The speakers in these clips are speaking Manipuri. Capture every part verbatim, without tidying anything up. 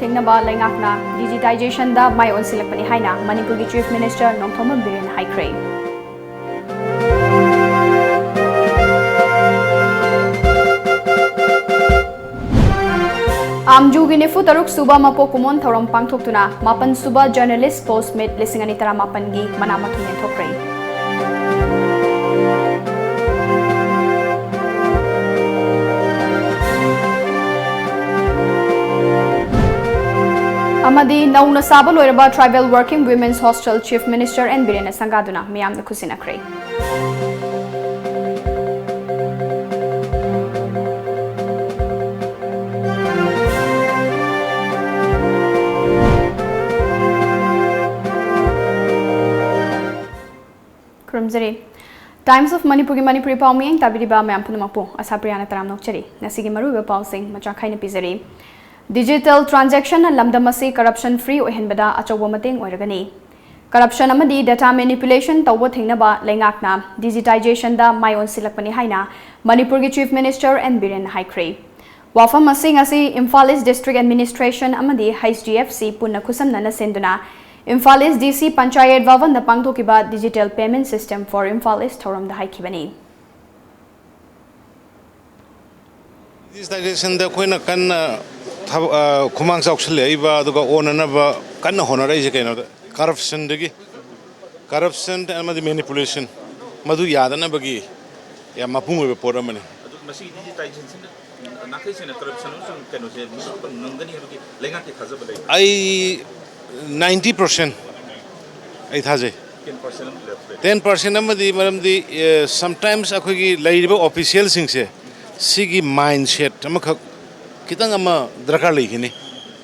ꯊꯦꯡꯅꯕ ꯂꯩꯉꯥꯛꯅ ꯗꯤꯖꯤꯇꯥꯏꯖꯦꯁꯟꯗ ꯃꯥꯏ ꯑꯣꯟꯁꯤꯜꯂꯛꯄꯅꯤ ꯍꯥꯏꯅ ꯃꯅꯤꯄꯨꯔꯒꯤ ꯆꯤꯐ ꯃꯤꯅꯤꯁꯇꯔ ꯅꯣꯡꯊꯣꯝꯕꯝ ꯕꯤꯔꯦꯟꯅ ꯍꯥꯏꯈ꯭ꯔꯦ꯫ ꯑꯥꯝꯖꯨꯒꯤ ꯅꯤꯐꯨ ꯇꯔꯨꯛ ꯁꯨꯕ ꯃꯄꯣꯛ ꯀꯨꯝꯑꯣꯟ ꯊꯧꯔꯝ ꯄꯥꯡꯊꯣꯛꯇꯨꯅ ꯃꯥꯄꯟ ꯁꯨꯕ ꯖꯔꯅꯦꯂꯤꯁ ꯄꯣꯁ ꯃꯤꯠ ꯂꯤꯁꯤꯡ ꯑꯅꯤ ꯇꯔꯥꯃꯥꯄꯟꯒꯤ ꯃꯅꯥ ꯃꯊꯨꯝ ꯌꯦꯟꯊꯣꯛꯈ꯭ꯔꯦ꯫ ꯑꯃꯗꯤ ꯅꯧꯅ ꯁꯥꯕ ꯂꯣꯏꯔꯕ Tribal Working Women's Hostel Chief Minister N ꯕꯤꯔꯦꯟꯅ ꯁꯪꯒꯥꯗꯨꯅ ꯃꯤꯌꯥꯝꯗ ꯈꯨꯠꯁꯤꯟꯅꯈ꯭ꯔꯦ꯫ ꯈꯨꯔꯨꯝꯖꯔꯤ꯫ Times of Manipurꯒꯤ ꯃꯅꯤꯄꯨꯔꯤ ꯄꯥꯎ ꯃꯤꯠꯌꯦꯡ ꯇꯥꯕꯤꯔꯤꯕ ꯃꯌꯥꯝ ꯄꯨꯝꯅꯃꯛꯄꯨ ꯑꯁꯥꯄ꯭ꯔꯤꯌꯥꯅ ꯇꯔꯥꯝꯅ ꯑꯣꯛꯆꯔꯤ꯫ ꯉꯁꯤꯒꯤ ꯃꯔꯨꯑꯣꯏꯕ ꯄꯥꯎꯁꯤꯡ ꯃꯆꯥ ꯈꯥꯏꯅ ꯄꯤꯖꯔꯤ꯫ Digital transactionꯅ ꯂꯝꯗꯝ ꯑꯁꯤ corruption free ꯑꯣꯏꯍꯟꯕꯗ ꯑꯆꯧꯕ ꯃꯇꯦꯡ ꯑꯣꯏꯔꯒꯅꯤ꯫ Corruption ꯑꯃꯗꯤ data manipulation ꯇꯧꯕ ꯊꯤꯡꯅꯕ ꯂꯩꯉꯥꯛꯅ ꯗꯤꯖꯤꯇꯥꯏꯖꯦꯁꯟꯗ ꯃꯥꯏ ꯑꯣꯟꯁꯤꯜꯂꯛꯄꯅꯤ ꯍꯥꯏꯅ ꯃꯅꯤꯄꯨꯔꯒꯤ ꯆꯤꯐ ꯃꯤꯅꯤꯁꯇꯔ ꯑꯦꯟ ꯕꯤꯔꯦꯟꯅ ꯍꯥꯏꯈ꯭ꯔꯦ꯫ ꯋꯥꯐꯝ ꯑꯁꯤ ꯉꯁꯤ ꯏꯝꯐꯥꯜ ꯏꯁ ꯗꯤꯁꯇ꯭ꯔꯤꯛ ꯑꯦꯗꯃꯤꯅꯤꯁꯇ꯭ꯔꯦꯁꯟ ꯑꯃꯗꯤ ꯍꯩꯆ ꯗꯤ ꯑꯦꯐ ꯁꯤ ꯄꯨꯟꯅ ꯈꯨꯠꯁꯝꯅꯅ ꯁꯤꯟꯗꯨꯅ ꯏꯝꯐꯥꯜ ꯏꯁ ꯗꯤ ꯁꯤ ꯄꯟꯆꯥꯌꯠ ꯚꯕꯟꯗ ꯄꯥꯡꯊꯣꯛꯈꯤꯕ Digital Payment System for Imphal East ꯊꯧꯔꯝꯗ ꯍꯥꯏꯈꯤꯕꯅꯤ꯫ ꯗꯤꯖꯤꯇꯥꯏꯖꯦꯁꯟꯗ ꯑꯩꯈꯣꯏꯅ ꯀꯟꯅ ꯊꯕ- ꯑ, ꯈꯨꯃꯥꯡ ꯆꯥꯎꯁꯤꯜꯂꯛꯏꯕ, ꯑꯗꯨꯒ ꯑꯣꯟꯅꯅꯕ ꯀꯟꯅ ꯍꯣꯠꯅꯔꯛꯏꯁꯦ ꯀꯩꯅꯣꯗ, ꯀꯔꯞꯁꯟꯗꯒꯤ, ꯀꯔꯞꯁꯟ ꯑꯃꯗꯤ ꯃꯦꯅꯤꯄꯨꯂꯦꯁꯟ, ꯃꯗꯨ ꯌꯥꯗꯅꯕꯒꯤ ꯌꯥꯝ ꯃꯄꯨꯡ ꯑꯣꯏꯕ ꯄꯣꯠ ꯑꯃꯅꯤ꯫ ꯑꯗꯨ ꯃꯁꯤꯒꯤ ꯗꯤꯖꯤꯇꯥꯏꯖꯦꯁꯟꯗ ꯅꯥꯈꯩ ꯁꯦꯡꯅ ꯀꯔꯞꯁꯟ ꯑꯃꯁꯨꯡ ꯀꯩꯅꯣꯁꯦ ꯃꯨꯊꯠꯄ ꯉꯝꯒꯅꯤ ꯍꯥꯏꯕꯒꯤ ꯂꯩꯉꯥꯛꯀꯤ ꯊꯥꯖꯕ ꯂꯩꯕ꯭ꯔꯥ? ꯑꯩ ꯅꯥꯏꯟꯇꯤ ꯄꯥꯔꯁꯦꯟ ꯑꯩ ꯊꯥꯖꯩ꯫ ꯇꯦꯟ ꯄꯥꯔꯁꯦꯟ ꯑꯃ ꯂꯦꯞꯈ꯭ꯔꯦ꯫ ꯇꯦꯟ ꯄꯥꯔꯁꯦꯟ ꯑꯃꯗꯤ ꯃꯔꯝꯗꯤ ꯁꯝꯇꯥꯏꯝꯁ ꯑꯩꯈꯣꯏꯒꯤ ꯂꯩꯔꯤꯕ ꯑꯣꯐꯤꯁꯤꯌꯦꯜꯁꯤꯡꯁꯦ ꯁꯤꯒꯤ ꯃꯥꯏꯟ ꯁꯦꯠ ꯑꯃꯈꯛ ꯈꯤꯇꯪ ꯑꯃ ꯗꯔꯀꯥꯔ ꯂꯩꯈꯤꯅꯤ꯫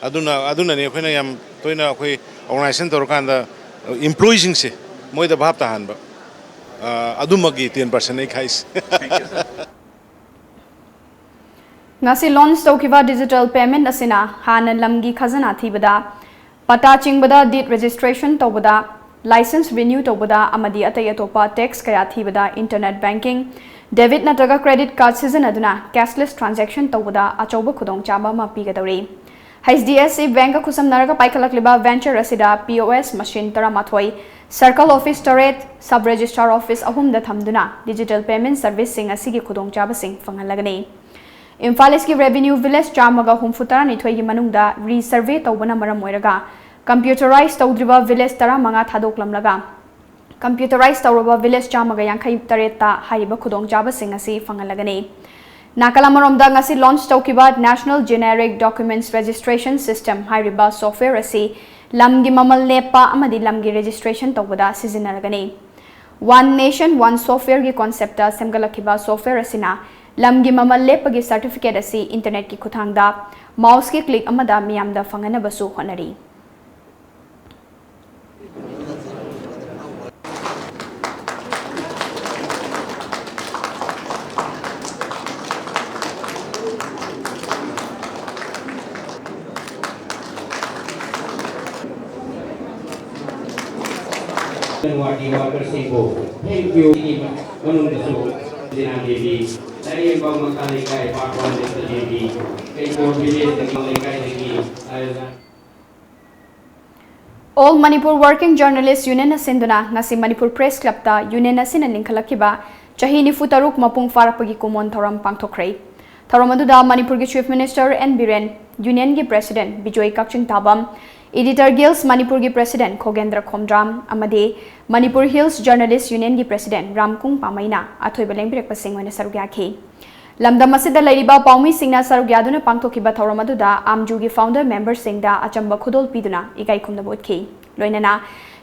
ꯑꯗꯨꯅ ꯑꯗꯨꯅꯅꯤ ꯑꯩꯈꯣꯏꯅ ꯌꯥꯝ ꯇꯣꯏꯅ ꯑꯩꯈꯣꯏ ꯑꯣꯔꯒꯅꯥꯏꯖꯦꯁꯟ ꯇꯧꯔꯀꯥꯟꯗ ꯏꯝꯄ꯭ꯂꯣꯌꯤꯁꯤꯡꯁꯦ ꯃꯣꯏꯗ ꯚꯥꯞ ꯇꯥꯍꯟꯕ꯫ ꯑ, ꯑꯗꯨꯃꯛꯀꯤ ꯇꯦꯟ ꯄꯥꯔꯁꯦꯟ ꯑꯩ ꯈꯥꯏꯁꯦ꯫ ꯉꯁꯤ ꯂꯣꯟꯆ ꯇꯧꯈꯤꯕ ꯗꯤꯖꯤꯇꯦꯜ ꯄꯦꯃꯦꯟꯠ ꯑꯁꯤꯅ ꯍꯥꯟꯅ ꯂꯝꯒꯤ ꯈꯖꯅꯥ ꯊꯤꯕꯗ, ꯄꯇꯥ ꯆꯤꯡꯕꯗ, ꯗꯤꯗ ꯔꯦꯖꯤꯁꯇ꯭ꯔꯦꯁꯟ ꯇꯧꯕꯗ, ꯂꯥꯏꯁꯦꯟꯁ ꯔꯤꯅ꯭ꯌꯨ ꯇꯧꯕꯗ ꯑꯃꯗꯤ ꯑꯇꯩ ꯑꯇꯣꯞꯄ ꯇꯦꯛꯁ ꯀꯌꯥ ꯊꯤꯕꯗ, ꯏꯟꯇꯔꯅꯦꯠ ꯕꯦꯡꯀꯤꯡ, ꯗꯦꯕꯤꯠ ꯅꯠꯇ꯭ꯔꯒ ꯀ꯭ꯔꯦꯗꯤꯠ ꯀꯥꯔꯗ ꯁꯤꯖꯤꯟꯅꯗꯨꯅ ꯀꯦꯁꯂꯦꯁ ꯇ꯭ꯔꯥꯟꯖꯦꯛꯁꯟ ꯇꯧꯕꯗ ꯑꯆꯧꯕ ꯈꯨꯗꯣꯡꯆꯥꯕ ꯑꯃ ꯄꯤꯒꯗꯧꯔꯤ꯫ H D F C Bank ꯈꯨꯠꯁꯝꯅꯔꯒ ꯄꯥꯏꯈꯠꯂꯛꯂꯤꯕ venture ꯑꯁꯤꯗ P O S machine ꯇꯔꯥꯃꯥꯊꯣꯏ, circle office ꯇꯔꯦꯠ, sub registrar office ꯑꯍꯨꯝꯗ ꯊꯝꯗꯨꯅ digital payment service ꯁꯤꯡ ꯑꯁꯤꯒꯤ ꯈꯨꯗꯣꯡꯆꯥꯕꯁꯤꯡ ꯐꯪꯍꯜꯂꯒꯅꯤ꯫ ꯏꯝꯐꯥꯜ East ꯀꯤ revenue village ꯆꯥꯝꯃꯒ ꯍꯨꯝꯐꯨ ꯇꯔꯥꯅꯤꯊꯣꯏꯒꯤ ꯃꯅꯨꯡꯗ resurvey ꯇꯧꯕꯅ ꯃꯔꯝ ꯑꯣꯏꯔꯒ computerize ꯇꯧꯗ꯭ꯔꯤꯕ village ꯇꯔꯥꯃꯉꯥ ꯊꯥꯗꯣꯛꯂꯝꯂꯒ computerize ꯇꯧꯔꯕ village ꯆꯥꯝꯃꯒ ꯌꯥꯡꯈꯩ ꯇꯔꯦꯠꯇ ꯍꯥꯏꯔꯤꯕ ꯈꯨꯗꯣꯡꯆꯥꯕꯁꯤꯡ ꯑꯁꯤ ꯐꯪꯍꯜꯂꯒꯅꯤ꯫ ꯅꯥꯀꯜ ꯑꯃꯔꯣꯝꯗ ꯉꯁꯤ launch ꯇꯧꯈꯤꯕ National Generic Documents Registration System ꯍꯥꯏꯔꯤꯕ software ꯑꯁꯤ ꯂꯝꯒꯤ ꯃꯃꯜ ꯂꯦꯞꯄ ꯑꯃꯗꯤ ꯂꯝꯒꯤ registration ꯇꯧꯕꯗ ꯁꯤꯖꯤꯟꯅꯔꯒꯅꯤ꯫ One Nation One Software ꯒꯤ concept ꯇ ꯁꯦꯝꯒꯠꯂꯛꯈꯤꯕ software ꯑꯁꯤꯅ ꯂꯝꯒꯤ ꯃꯃꯜ ꯂꯦꯞꯄꯒꯤ certificate ꯑꯁꯤ internet ꯀꯤ ꯈꯨꯠꯊꯥꯡꯗ mouse ꯀꯤ click ꯑꯃꯗ ꯃꯤꯌꯥꯝꯗ ꯐꯪꯍꯟꯅꯕꯁꯨ ꯍꯣꯠꯅꯔꯤ꯫ ꯑꯪꯒꯟꯋꯥꯗꯤ worker ꯁꯤꯡꯕꯨ thank you ꯒꯤ ꯃꯅꯨꯡꯗꯁꯨ ꯖꯤꯅꯥ ꯗꯦꯕꯤ, ꯂꯥꯏꯔꯦꯝꯕꯝ ꯃꯈꯥ ꯂꯩꯀꯥꯏ, part one ꯗꯒꯤ ꯗꯦꯕꯤ, ꯀꯩꯀꯣꯜ village ꯗꯒꯤ ꯂꯩꯀꯥꯏꯗꯒꯤ ꯑꯥꯌꯨꯁ꯫ All Manipur Working Journalist Union ꯅ ꯁꯤꯟꯗꯨꯅ ꯉꯁꯤ ꯃꯅꯤꯄꯨꯔ Press Club ꯇ union ꯑꯁꯤꯅ ꯂꯤꯡꯈꯠꯂꯛꯈꯤꯕ ꯆꯍꯤ ꯅꯤꯐꯨ ꯇꯔꯨꯛ ꯃꯄꯨꯡ ꯐꯥꯔꯛꯄꯒꯤ ꯀꯨꯃꯣꯟ ꯊꯧꯔꯝ ꯄꯥꯡꯊꯣꯛꯈ꯭ꯔꯦ꯫ ꯊꯧꯔꯝ ꯑꯗꯨꯗ ꯃꯅꯤꯄꯨꯔꯒꯤ Chief Minister N Biren, Union ꯒꯤ President ꯕꯤꯖꯣꯏ ꯀꯛꯆꯤꯡ ꯇꯥꯕꯝ, Editor Guilds ꯃꯅꯤꯄꯨꯔꯒꯤ President ꯈꯣꯒꯦꯟꯗ꯭ꯔ ꯈꯣꯝꯗ꯭ꯔꯥꯝ ꯑꯃꯗꯤ Manipur Hills Journalist Union ꯒꯤ President ꯔꯥꯝꯀꯨꯡ ꯄꯥꯃꯩꯅ ꯑꯊꯣꯏꯕ ꯂꯦꯡꯕꯤꯔꯛꯄꯁꯤꯡ ꯑꯣꯏꯅ ꯁꯔꯨꯛ ꯌꯥꯈꯤ꯫ ꯂꯝꯗꯝ ꯑꯁꯤꯗ ꯂꯩꯔꯤꯕ ꯄꯥꯎꯃꯤꯁꯤꯡꯅ ꯁꯔꯨꯛ ꯌꯥꯗꯨꯅ ꯄꯥꯡꯊꯣꯛꯈꯤꯕ ꯊꯧꯔꯝ ꯑꯗꯨꯗ ꯑꯥꯝꯖꯨꯒꯤ founder member ꯁꯤꯡꯗ ꯑꯆꯝꯕ ꯈꯨꯗꯣꯜ ꯄꯤꯗꯨꯅ ꯏꯀꯥꯏ ꯈꯨꯝꯅꯕ ꯎꯠꯈꯤ꯫ ꯂꯣꯏꯅꯅ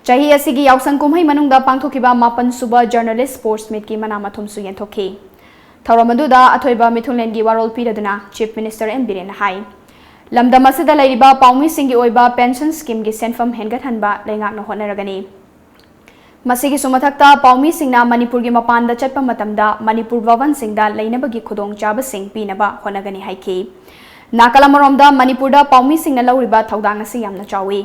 ꯆꯍꯤ ꯑꯁꯤꯒꯤ ꯌꯥꯎꯁꯪ ꯀꯨꯝꯍꯩ ꯃꯅꯨꯡꯗ ꯄꯥꯡꯊꯣꯛꯈꯤꯕ ꯃꯥꯄꯟ ꯁꯨꯕ Journalist Sports Meet ꯀꯤ ꯃꯅꯥ ꯃꯊꯨꯝꯁꯨ ꯌꯦꯟꯊꯣꯛꯈꯤ꯫ ꯊꯧꯔꯝ ꯑꯗꯨꯗ ꯑꯊꯣꯏꯕ ꯃꯤꯊꯨꯡꯂꯦꯟꯒꯤ ꯋꯥꯔꯣꯜ ꯄꯤꯔꯗꯨꯅ Chief Minister N ꯕꯤꯔꯦꯟꯅ ꯍꯥꯏ, ꯂꯝꯗꯝ ꯑꯁꯤꯗ ꯂꯩꯔꯤꯕ ꯄꯥꯎꯃꯤꯁꯤꯡꯒꯤ ꯑꯣꯏꯕ pension scheme ꯒꯤ ꯁꯦꯟꯐꯝ ꯍꯦꯟꯒꯠꯍꯟꯕ ꯂꯩꯉꯥꯛꯅ ꯍꯣꯠꯅꯔꯒꯅꯤ꯫ ꯃꯁꯤꯒꯤꯁꯨ ꯃꯊꯛꯇ ꯄꯥꯎꯃꯤꯁꯤꯡꯅ ꯃꯅꯤꯄꯨꯔꯒꯤ ꯃꯄꯥꯟꯗ ꯆꯠꯄ ꯃꯇꯝꯗ ꯃꯅꯤꯄꯨꯔ ꯚꯕꯟꯁꯤꯡꯗ ꯂꯩꯅꯕꯒꯤ ꯈꯨꯗꯣꯡꯆꯥꯕꯁꯤꯡ ꯄꯤꯅꯕ ꯍꯣꯠꯅꯒꯅꯤ ꯍꯥꯏꯈꯤ꯫ ꯅꯥꯀꯜ ꯑꯃꯔꯣꯝꯗ ꯃꯅꯤꯄꯨꯔꯗ ꯄꯥꯎꯃꯤꯁꯤꯡꯅ ꯂꯧꯔꯤꯕ ꯊꯧꯗꯥꯡ ꯑꯁꯤ ꯌꯥꯝꯅ ꯆꯥꯎꯏ꯫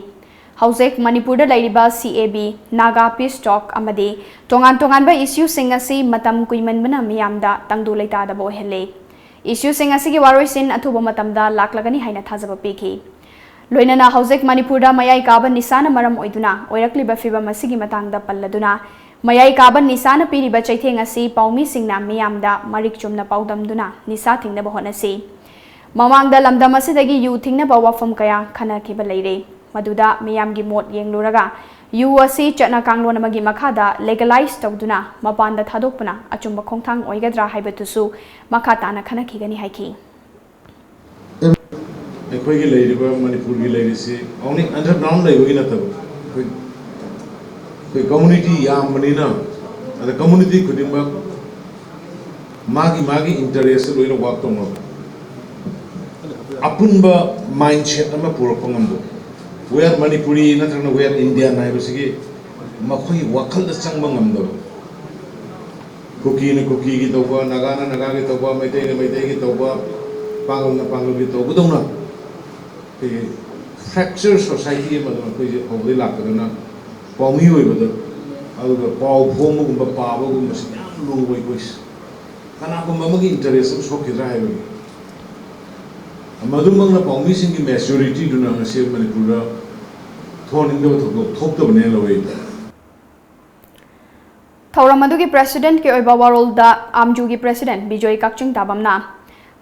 ꯍꯧꯖꯤꯛ ꯃꯅꯤꯄꯨꯔꯗ ꯂꯩꯔꯤꯕ C A B, Naga Peace Talk ꯑꯃꯗꯤ ꯇꯣꯉꯥꯟ ꯇꯣꯉꯥꯟꯕ issue ꯁꯤꯡ ꯑꯁꯤ ꯃꯇꯝ ꯀꯨꯏꯃꯟꯕꯅ ꯃꯤꯌꯥꯝꯗ ꯇꯪꯗꯨ ꯂꯩꯇꯥꯗꯕ ꯑꯣꯏꯍꯜꯂꯦ꯫ ꯏꯁꯨꯁꯤꯡ ꯑꯁꯤꯒꯤ ꯋꯥꯔꯣꯏꯁꯤꯟ ꯑꯊꯨꯕ ꯃꯇꯝꯗ ꯂꯥꯛꯂꯒꯅꯤ ꯍꯥꯏꯅ ꯊꯥꯖꯕ ꯄꯤꯈꯤ꯫ ꯂꯣꯏꯅꯅ ꯍꯧꯖꯤꯛ ꯃꯅꯤꯄꯨꯔꯗ ꯃꯌꯥꯏ ꯀꯥꯕ ꯅꯤꯁꯥꯅ ꯃꯔꯝ ꯑꯣꯏꯗꯨꯅ ꯑꯣꯏꯔꯛꯂꯤꯕ ꯐꯤꯕꯝ ꯑꯁꯤꯒꯤ ꯃꯇꯥꯡꯗ ꯄꯜꯂꯗꯨꯅ, ꯃꯌꯥꯏ ꯀꯥꯕ ꯅꯤꯁꯥꯅ ꯄꯤꯔꯤꯕ ꯆꯩꯊꯦꯡ ꯑꯁꯤ ꯄꯥꯎꯃꯤꯁꯤꯡꯅ ꯃꯤꯌꯥꯝꯗ ꯃꯔꯤꯛ ꯆꯨꯝꯅ ꯄꯥꯎꯗꯝꯗꯨꯅ ꯅꯤꯁꯥ ꯊꯤꯡꯅꯕ ꯍꯣꯠꯅꯁꯤ꯫ ꯃꯃꯥꯡꯗ ꯂꯝꯗꯝ ꯑꯁꯤꯗꯒꯤ ꯌꯨ ꯊꯤꯡꯅꯕ ꯋꯥꯐꯝ ꯀꯌꯥ ꯈꯟꯅꯈꯤꯕ ꯂꯩꯔꯦ꯫ ꯃꯗꯨꯗ ꯃꯤꯌꯥꯝꯒꯤ ꯃꯣꯠ ꯌꯦꯡꯂꯨꯔꯒ ꯌꯨ ꯑꯁꯤ ꯆꯠꯅ ꯀꯥꯡꯂꯣꯟ ꯑꯃꯒꯤ ꯃꯈꯥꯗ legalize ꯇꯧꯗꯨꯅ ꯃꯄꯥꯟꯗ ꯊꯥꯗꯣꯛꯄꯅ ꯑꯆꯨꯝꯕ ꯈꯣꯡꯊꯥꯡ ꯑꯣꯏꯒꯗ꯭ꯔꯥ ꯍꯥꯏꯕꯗꯨꯁꯨ ꯃꯈꯥ ꯇꯥꯅ ꯈꯟꯅꯈꯤꯒꯅꯤ ꯍꯥꯏꯈꯤ꯫ ꯑꯩꯈꯣꯏꯒꯤ ꯂꯩꯔꯤꯕ ꯃꯅꯤꯄꯨꯔꯒꯤ ꯂꯩꯔꯤꯁꯤ only underground ꯂꯩꯕꯒꯤ ꯅꯠꯇꯕ, ꯑꯩꯈꯣꯏ ꯑꯩꯈꯣꯏ community ꯌꯥꯝꯕꯅꯤꯅ, ꯑꯗ community ꯈꯨꯗꯤꯡꯃꯛ ꯃꯥꯒꯤ ꯃꯥꯒꯤ interest ꯂꯣꯏꯅ work ꯇꯧꯅꯕ, ꯑꯄꯨꯟꯕ mindset ꯑꯃ ꯄꯨꯔꯛꯄ ꯉꯝꯕ, we are Manipuri ꯅꯠꯇ꯭ꯔꯒꯅ we are Indian ꯍꯥꯏꯕꯁꯤꯒꯤ ꯃꯈꯣꯏꯒꯤ ꯋꯥꯈꯜꯗ ꯆꯪꯕ ꯉꯝꯗꯕ, ꯀꯨꯀꯤꯅ ꯀꯨꯀꯤꯒꯤ ꯇꯧꯕ, ꯅꯥꯒꯥꯅ ꯅꯥꯒꯥꯒꯤ ꯇꯧꯕ, ꯃꯩꯇꯩꯅ ꯃꯩꯇꯩꯒꯤ ꯇꯧꯕ, ꯄꯥꯡꯒꯜꯅ ꯄꯥꯡꯒꯜꯒꯤ ꯇꯧꯕꯗꯧꯅ ꯑꯩꯈꯣꯏꯒꯤ fracture society ꯑꯃꯗ ꯑꯩꯈꯣꯏꯁꯦ ꯍꯧꯕꯗꯒꯤ ꯂꯥꯛꯄꯗꯨꯅ ꯄꯥꯎꯃꯤ ꯑꯣꯏꯕꯗ, ꯑꯗꯨꯒ ꯄꯥꯎ ꯐꯣꯡꯕꯒꯨꯝꯕ ꯄꯥꯕꯒꯨꯝꯕꯁꯤ ꯌꯥꯝ ꯂꯨꯕ ꯑꯩꯈꯣꯏꯁꯦ꯫ ꯀꯅꯥꯒꯨꯝꯕ ꯑꯃꯒꯤ interest ꯑꯃ ꯁꯣꯛꯈꯤꯗ꯭ꯔꯥ ꯍꯥꯏꯕꯒꯤ꯫ ꯃꯗꯨꯃꯛꯅ ꯄꯥꯎꯃꯤꯁꯤꯡꯒꯤ maturityꯗꯨꯅ ꯉꯁꯤ ꯃꯅꯤꯄꯨꯔꯗ ꯊꯣꯛꯍꯟꯅꯤꯡꯗꯕ ꯊꯧꯗꯣꯛ ꯊꯣꯛꯇꯕꯅꯦꯅ ꯂꯧꯋꯤ꯫ ꯊꯧꯔꯝ ꯑꯗꯨꯒꯤ presidentꯀꯤ ꯑꯣꯏꯕ ꯋꯥꯔꯣꯜꯗ ꯑꯥꯝꯖꯨꯒꯤ president ꯕꯤꯖꯣꯏ ꯀꯛꯆꯤꯡ ꯇꯥꯕꯝꯅ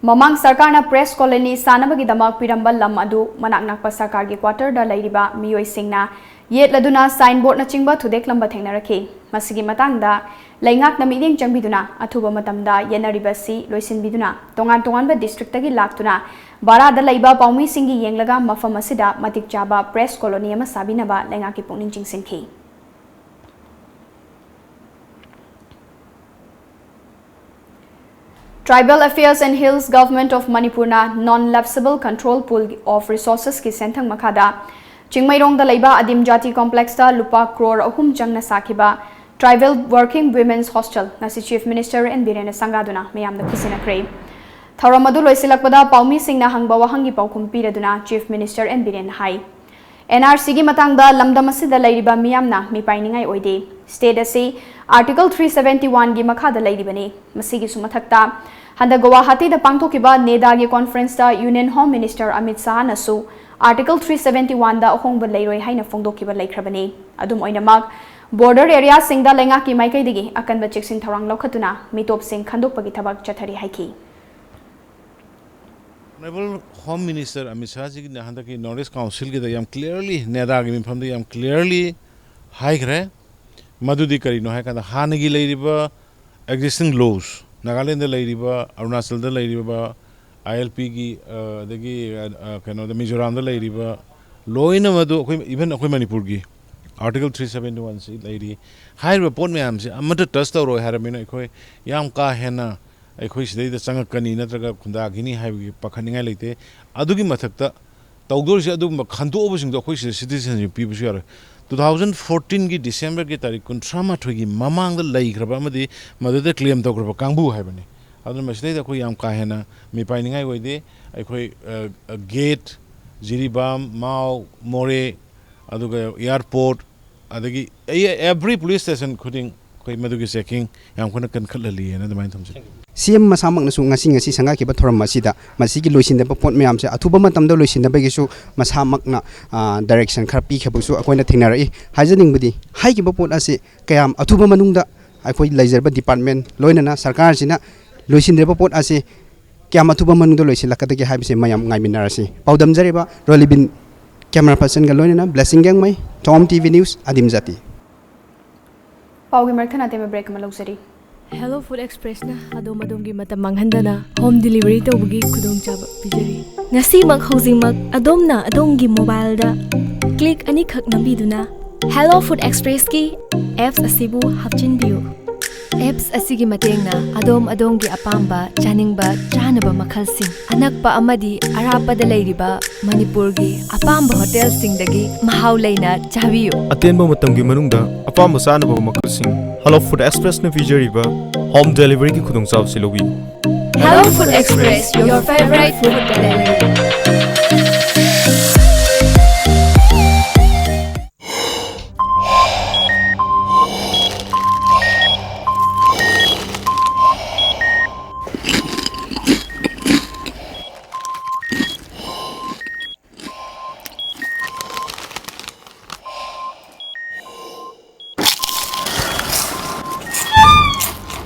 ꯃꯃꯥꯡ ꯁꯔꯀꯥꯔꯅ press colony ꯁꯥꯅꯕꯒꯤꯗꯃꯛ ꯄꯤꯔꯝꯕ ꯂꯝ ꯑꯗꯨ ꯃꯅꯥꯛ ꯅꯛꯄ ꯁꯔꯀꯥꯔꯒꯤ quarterꯗ ꯂꯩꯔꯤꯕ ꯃꯤꯑꯣꯏꯁꯤꯡꯅ ꯌꯦꯠꯂꯗꯨꯅ signboardꯅꯆꯤꯡꯕ ꯊꯨꯗꯦꯛꯂꯝꯕ ꯊꯦꯡꯅꯔꯛꯈꯤ꯫ ꯃꯁꯤꯒꯤ ꯃꯇꯥꯡꯗ ꯂꯩꯉꯥꯛꯅ ꯃꯤꯠꯌꯦꯡ ꯆꯪꯕꯤꯗꯨꯅ ꯑꯊꯨꯕ ꯃꯇꯝꯗ ꯌꯦꯠꯅꯔꯤꯕ ꯑꯁꯤ ꯂꯣꯏꯁꯤꯟꯕꯤꯗꯨꯅ ꯇꯣꯉꯥꯟ ꯇꯣꯉꯥꯟꯕ districtꯇꯒꯤ ꯂꯥꯛꯇꯨꯅ ꯚꯔꯥꯗ ꯂꯩꯕ ꯄꯥꯎꯃꯤꯁꯤꯡꯒꯤ ꯌꯦꯡꯂꯒ ꯃꯐꯝ ꯑꯁꯤꯗ ꯃꯇꯤꯛ ꯆꯥꯕ press colony ꯑꯃ ꯁꯥꯕꯤꯅꯕ ꯂꯩꯉꯥꯛꯀꯤ ꯄꯨꯛꯅꯤꯡ ꯆꯤꯡꯁꯤꯟꯈꯤ꯫ Tribal Affairs and Hills Government of Manipurꯅ Non Lapsable Control Pool of Resourcesꯀꯤ ꯁꯦꯟꯊꯪ ꯃꯈꯥꯗ ꯆꯤꯡꯃꯩꯔꯣꯡꯗ ꯂꯩꯕ ꯑꯗꯤꯝ ꯖꯥꯇꯤ complexꯇ ꯂꯨꯄꯥ ꯀ꯭ꯔꯣꯔ ꯑꯍꯨꯝ ꯆꯪꯅ ꯁꯥꯈꯤꯕ Tribal Working Women's Hostel ꯉꯁꯤ Chief Minister ꯑꯦꯟ ꯕꯤꯔꯦꯟꯅ ꯁꯪꯒꯥꯗꯨꯅ ꯃꯤꯌꯥꯝꯗ ꯈꯨꯠꯁꯤꯟꯅꯈ꯭ꯔꯦ꯫ ꯊꯧꯔꯝ ꯑꯗꯨ ꯂꯣꯏꯁꯤꯜꯂꯛꯄꯗ ꯄꯥꯎꯃꯤꯁꯤꯡꯅ ꯍꯪꯕ ꯋꯥꯍꯪꯒꯤ ꯄꯥꯎꯈꯨꯝ ꯄꯤꯔꯗꯨꯅ Chief Minister ꯑꯦꯟ ꯕꯤꯔꯦꯟꯅ ꯍꯥꯏ, ꯑꯦꯟ ꯑꯥꯔ ꯁꯤꯒꯤ ꯃꯇꯥꯡꯗ ꯂꯝꯗꯝ ꯑꯁꯤꯗ ꯂꯩꯔꯤꯕ ꯃꯤꯌꯥꯝꯅ ꯃꯤꯄꯥꯏꯅꯤꯡꯉꯥꯏ ꯑꯣꯏꯗꯦ꯫ State ꯑꯁꯤ Article three seventy one ꯒꯤ ꯃꯈꯥꯗ ꯂꯩꯔꯤꯕꯅꯤ꯫ ꯃꯁꯤꯒꯤꯁꯨ ꯃꯊꯛꯇ, ꯍꯟꯗꯛ ꯒꯨꯋꯥꯍꯥꯇꯤꯗ ꯄꯥꯡꯊꯣꯛꯈꯤꯕ ꯅꯦꯗꯥꯒꯤ conference ꯇ Union Home Minister Amit ꯁꯥꯍꯅꯁꯨ Article three seventy one ꯗ ꯑꯍꯣꯡꯕ ꯂꯩꯔꯣꯏ ꯍꯥꯏꯅ ꯐꯣꯡꯗꯣꯛꯈꯤꯕ ꯂꯩꯈ꯭ꯔꯕꯅꯤ꯫ ꯑꯗꯨꯝ ꯑꯣꯏꯅꯃꯛ, border area ꯁꯤꯡꯗ ꯂꯩꯉꯥꯛꯀꯤ ꯃꯥꯏꯀꯩꯗꯒꯤ ꯑꯀꯟꯕ ꯆꯦꯛꯁꯤꯟ ꯊꯧꯔꯥꯡ ꯂꯧꯈꯠꯇꯨꯅ ꯃꯤꯇꯣꯞꯁꯤꯡ ꯈꯟꯗꯣꯛꯄꯒꯤ ꯊꯕꯛ ꯆꯠꯊꯔꯤ ꯍꯥꯏꯈꯤ꯫ Honorable Home Minister ꯑꯃꯤꯠ ꯁꯥꯍꯖꯤꯒꯤꯅ ꯍꯟꯗꯛꯀꯤ North East Council ꯒꯤꯗ ꯌꯥꯝ clearly, ꯅꯦꯗꯥꯒꯤ ꯃꯤꯐꯝꯗ ꯌꯥꯝ clearly ꯍꯥꯏꯈ꯭ꯔꯦ꯫ ꯃꯗꯨꯗꯤ ꯀꯔꯤꯅꯣ ꯍꯥꯏ ꯀꯥꯟꯗ, ꯍꯥꯟꯅꯒꯤ ꯂꯩꯔꯤꯕ existing laws, ꯅꯥꯒꯥꯂꯦꯟꯗ ꯂꯩꯔꯤꯕ, ꯑꯔꯨꯅꯥꯆꯜꯗ ꯂꯩꯔꯤꯕ, ꯑꯥꯏ ꯑꯦꯜ ꯄꯤꯒꯤ, ꯑ, ꯑꯗꯒꯤ, ꯑ, ꯑ, ꯀꯩꯅꯣꯗ, ꯃꯤꯖꯣꯔꯥꯝꯗ ꯂꯩꯔꯤꯕ, ꯂꯣꯏꯅ ꯃꯗꯨ ꯑꯩꯈꯣꯏ, even ꯑꯩꯈꯣꯏ ꯃꯅꯤꯄꯨꯔꯒꯤ Article three seventy one ꯁꯤ ꯂꯩꯔꯤ꯫ ꯍꯥꯏꯔꯤꯕ ꯄꯣꯠ ꯃꯌꯥꯝꯁꯦ ꯑꯃꯠꯇ touch ꯇꯧꯔꯣꯏ ꯍꯥꯏꯔꯕꯅꯤꯅ, ꯑꯩꯈꯣꯏ ꯌꯥꯝ ꯀꯥ ꯍꯦꯟꯅ ꯑꯩꯈꯣꯏ ꯁꯤꯗꯩꯗ ꯆꯪꯉꯛꯀꯅꯤ ꯅꯠꯇ꯭ꯔꯒ ꯈꯨꯟꯗꯥꯈꯤꯅꯤ ꯍꯥꯏꯕꯒꯤ ꯄꯥꯈꯠꯅꯤꯡꯉꯥꯏ ꯂꯩꯇꯦ꯫ ꯑꯗꯨꯒꯤ ꯃꯊꯛꯇ ꯇꯧꯗꯣꯔꯤꯁꯦ, ꯑꯗꯨꯒꯨꯝꯕ ꯈꯟꯗꯣꯛꯑꯕꯁꯤꯡꯗꯣ ꯑꯩꯈꯣꯏ ꯁꯤꯗ citizenship ꯄꯤꯕꯁꯨ ꯌꯥꯔꯣꯏ꯫ Two thousand fourteen ꯒꯤ December ꯒꯤ ꯇꯥꯔꯤꯛ ꯀꯨꯟꯊ꯭ꯔꯥ ꯃꯥꯊꯣꯏꯒꯤ ꯃꯃꯥꯡꯗ ꯂꯩꯈ꯭ꯔꯕ ꯑꯃꯗꯤ ꯃꯗꯨꯗ claim ꯇꯧꯈ꯭ꯔꯕ ꯀꯥꯡꯕꯨ ꯍꯥꯏꯕꯅꯤ꯫ ꯑꯗꯨꯅ ꯃꯁꯤꯗꯩꯗ ꯑꯩꯈꯣꯏ ꯌꯥꯝ ꯀꯥ ꯍꯦꯟꯅ ꯃꯤꯄꯥꯏꯅꯤꯡꯉꯥꯏ ꯑꯣꯏꯗꯦ꯫ ꯑꯩꯈꯣꯏ, ꯑ, ꯑ, gate, ꯖꯤꯔꯤꯕꯥꯝ, ꯃꯥꯎ, ꯃꯣꯔꯦ, ꯑꯗꯨꯒ airport, ꯑꯗꯒꯤ ꯑꯩ every police station ꯈꯨꯗꯤꯡ ꯑꯩꯈꯣꯏ ꯃꯗꯨꯒꯤ checking ꯌꯥꯝ ꯀꯟꯅ ꯀꯟꯈꯠꯍꯜꯂꯤꯑꯅ ꯑꯗꯨꯃꯥꯏꯅ ꯊꯝꯖꯒꯦ꯫ ꯁꯤ ꯑꯦꯝ ꯃꯁꯥꯃꯛꯅꯁꯨ ꯉꯁꯤ ꯉꯁꯤ ꯁꯪꯒꯥꯈꯤꯕ ꯊꯧꯔꯝ ꯑꯁꯤꯗ ꯃꯁꯤꯒꯤ ꯂꯣꯏꯁꯤꯟꯗꯕ ꯄꯣꯠ ꯃꯌꯥꯝꯁꯦ ꯑꯊꯨꯕ ꯃꯇꯝꯗ ꯂꯣꯏꯁꯤꯟꯅꯕꯒꯤꯁꯨ ꯃꯁꯥꯃꯛꯅ, ꯑ, direction ꯈꯔ ꯄꯤꯈꯤꯕꯁꯨ ꯑꯩꯈꯣꯏꯅ ꯊꯦꯡꯅꯔꯛꯏ꯫ ꯍꯥꯏꯖꯅꯤꯡꯕꯗꯤ, ꯍꯥꯏꯈꯤꯕ ꯄꯣꯠ ꯑꯁꯤ ꯀꯌꯥꯝ ꯑꯊꯨꯕ ꯃꯅꯨꯡꯗ ꯑꯩꯈꯣꯏ ꯂꯩꯖꯔꯤꯕ department ꯂꯣꯏꯅꯅ ꯁꯔꯀꯥꯔꯁꯤꯅ ꯂꯣꯏꯁꯤꯟꯗ꯭ꯔꯤꯕ ꯄꯣꯠ ꯑꯁꯤ ꯀꯌꯥꯝ ꯑꯊꯨꯕ ꯃꯅꯨꯡꯗ ꯂꯣꯏꯁꯤꯜꯂꯛꯀꯗꯒꯦ ꯍꯥꯏꯕꯁꯤ ꯃꯌꯥꯝ ꯉꯥꯏꯃꯤꯟꯅꯔꯁꯤ꯫ ꯄꯥꯎꯗꯝꯖꯔꯤꯕ ꯔꯣꯂꯤꯕꯤꯟ, camera personꯒ ꯂꯣꯏꯅꯅ ꯕ꯭ꯂꯦꯁꯤꯡ ꯒꯦꯡꯃꯩ, ꯊꯣꯝ ꯇꯤ ꯚꯤ news, ꯑꯗꯤꯝ ꯖꯥꯇꯤ꯫ ꯄꯥꯎꯒꯤ ꯃꯔꯛ ꯊꯠꯅ ꯑꯇꯦꯟꯕ break ꯑꯃ ꯂꯧꯖꯔꯤ꯫ Hello Food Expressꯅ ꯑꯗꯣꯝ ꯑꯗꯣꯝꯒꯤ ꯃꯇꯝ ꯃꯥꯡꯍꯟꯗꯅ home delivery ꯇꯧꯕꯒꯤ ꯈꯨꯗꯣꯡꯆꯥꯕ ꯄꯤꯖꯔꯤ꯫ ꯉꯁꯤꯃꯛ ꯍꯧꯖꯤꯛꯃꯛ ꯑꯗꯣꯝꯅ ꯑꯗꯣꯝꯒꯤ mobileꯗ click ꯑꯅꯤꯈꯛ ꯅꯝꯕꯤꯗꯨꯅ Hello Food Expressꯀꯤ apps ꯑꯁꯤꯕꯨ ꯍꯥꯞꯆꯤꯟꯕꯤꯌꯨ꯫ Apps ꯑꯁꯤꯒꯤ ꯃꯇꯦꯡꯅ ꯑꯗꯣꯝ ꯑꯗꯣꯝꯒꯤ ꯑꯄꯥꯝꯕ ꯆꯥꯅꯤꯡꯕ ꯆꯥꯅꯕ ꯃꯈꯜꯁꯤꯡ ꯑꯅꯛꯄ ꯑꯃꯗꯤ ꯑꯔꯥꯞꯄꯗ ꯂꯩꯔꯤꯕ ꯃꯅꯤꯄꯨꯔꯒꯤ ꯑꯄꯥꯝꯕ ꯍꯣꯇꯦꯜꯁꯤꯡꯗꯒꯤ ꯃꯍꯥꯎ ꯂꯩꯅ ꯆꯥꯕꯤꯌꯨ꯫ ꯑꯇꯦꯟꯕ ꯃꯇꯝꯒꯤ ꯃꯅꯨꯡꯗ ꯑꯄꯥꯝꯕ ꯆꯥꯅꯕ ꯃꯈꯜꯁꯤꯡ Hello Food Expressꯅ ꯄꯤꯖꯔꯤꯕ home deliveryꯒꯤ ꯈꯨꯗꯣꯡꯆꯥꯕꯁꯤ ꯂꯧꯕꯤꯌꯨ꯫ Hello Food Express, your favorite food delivery.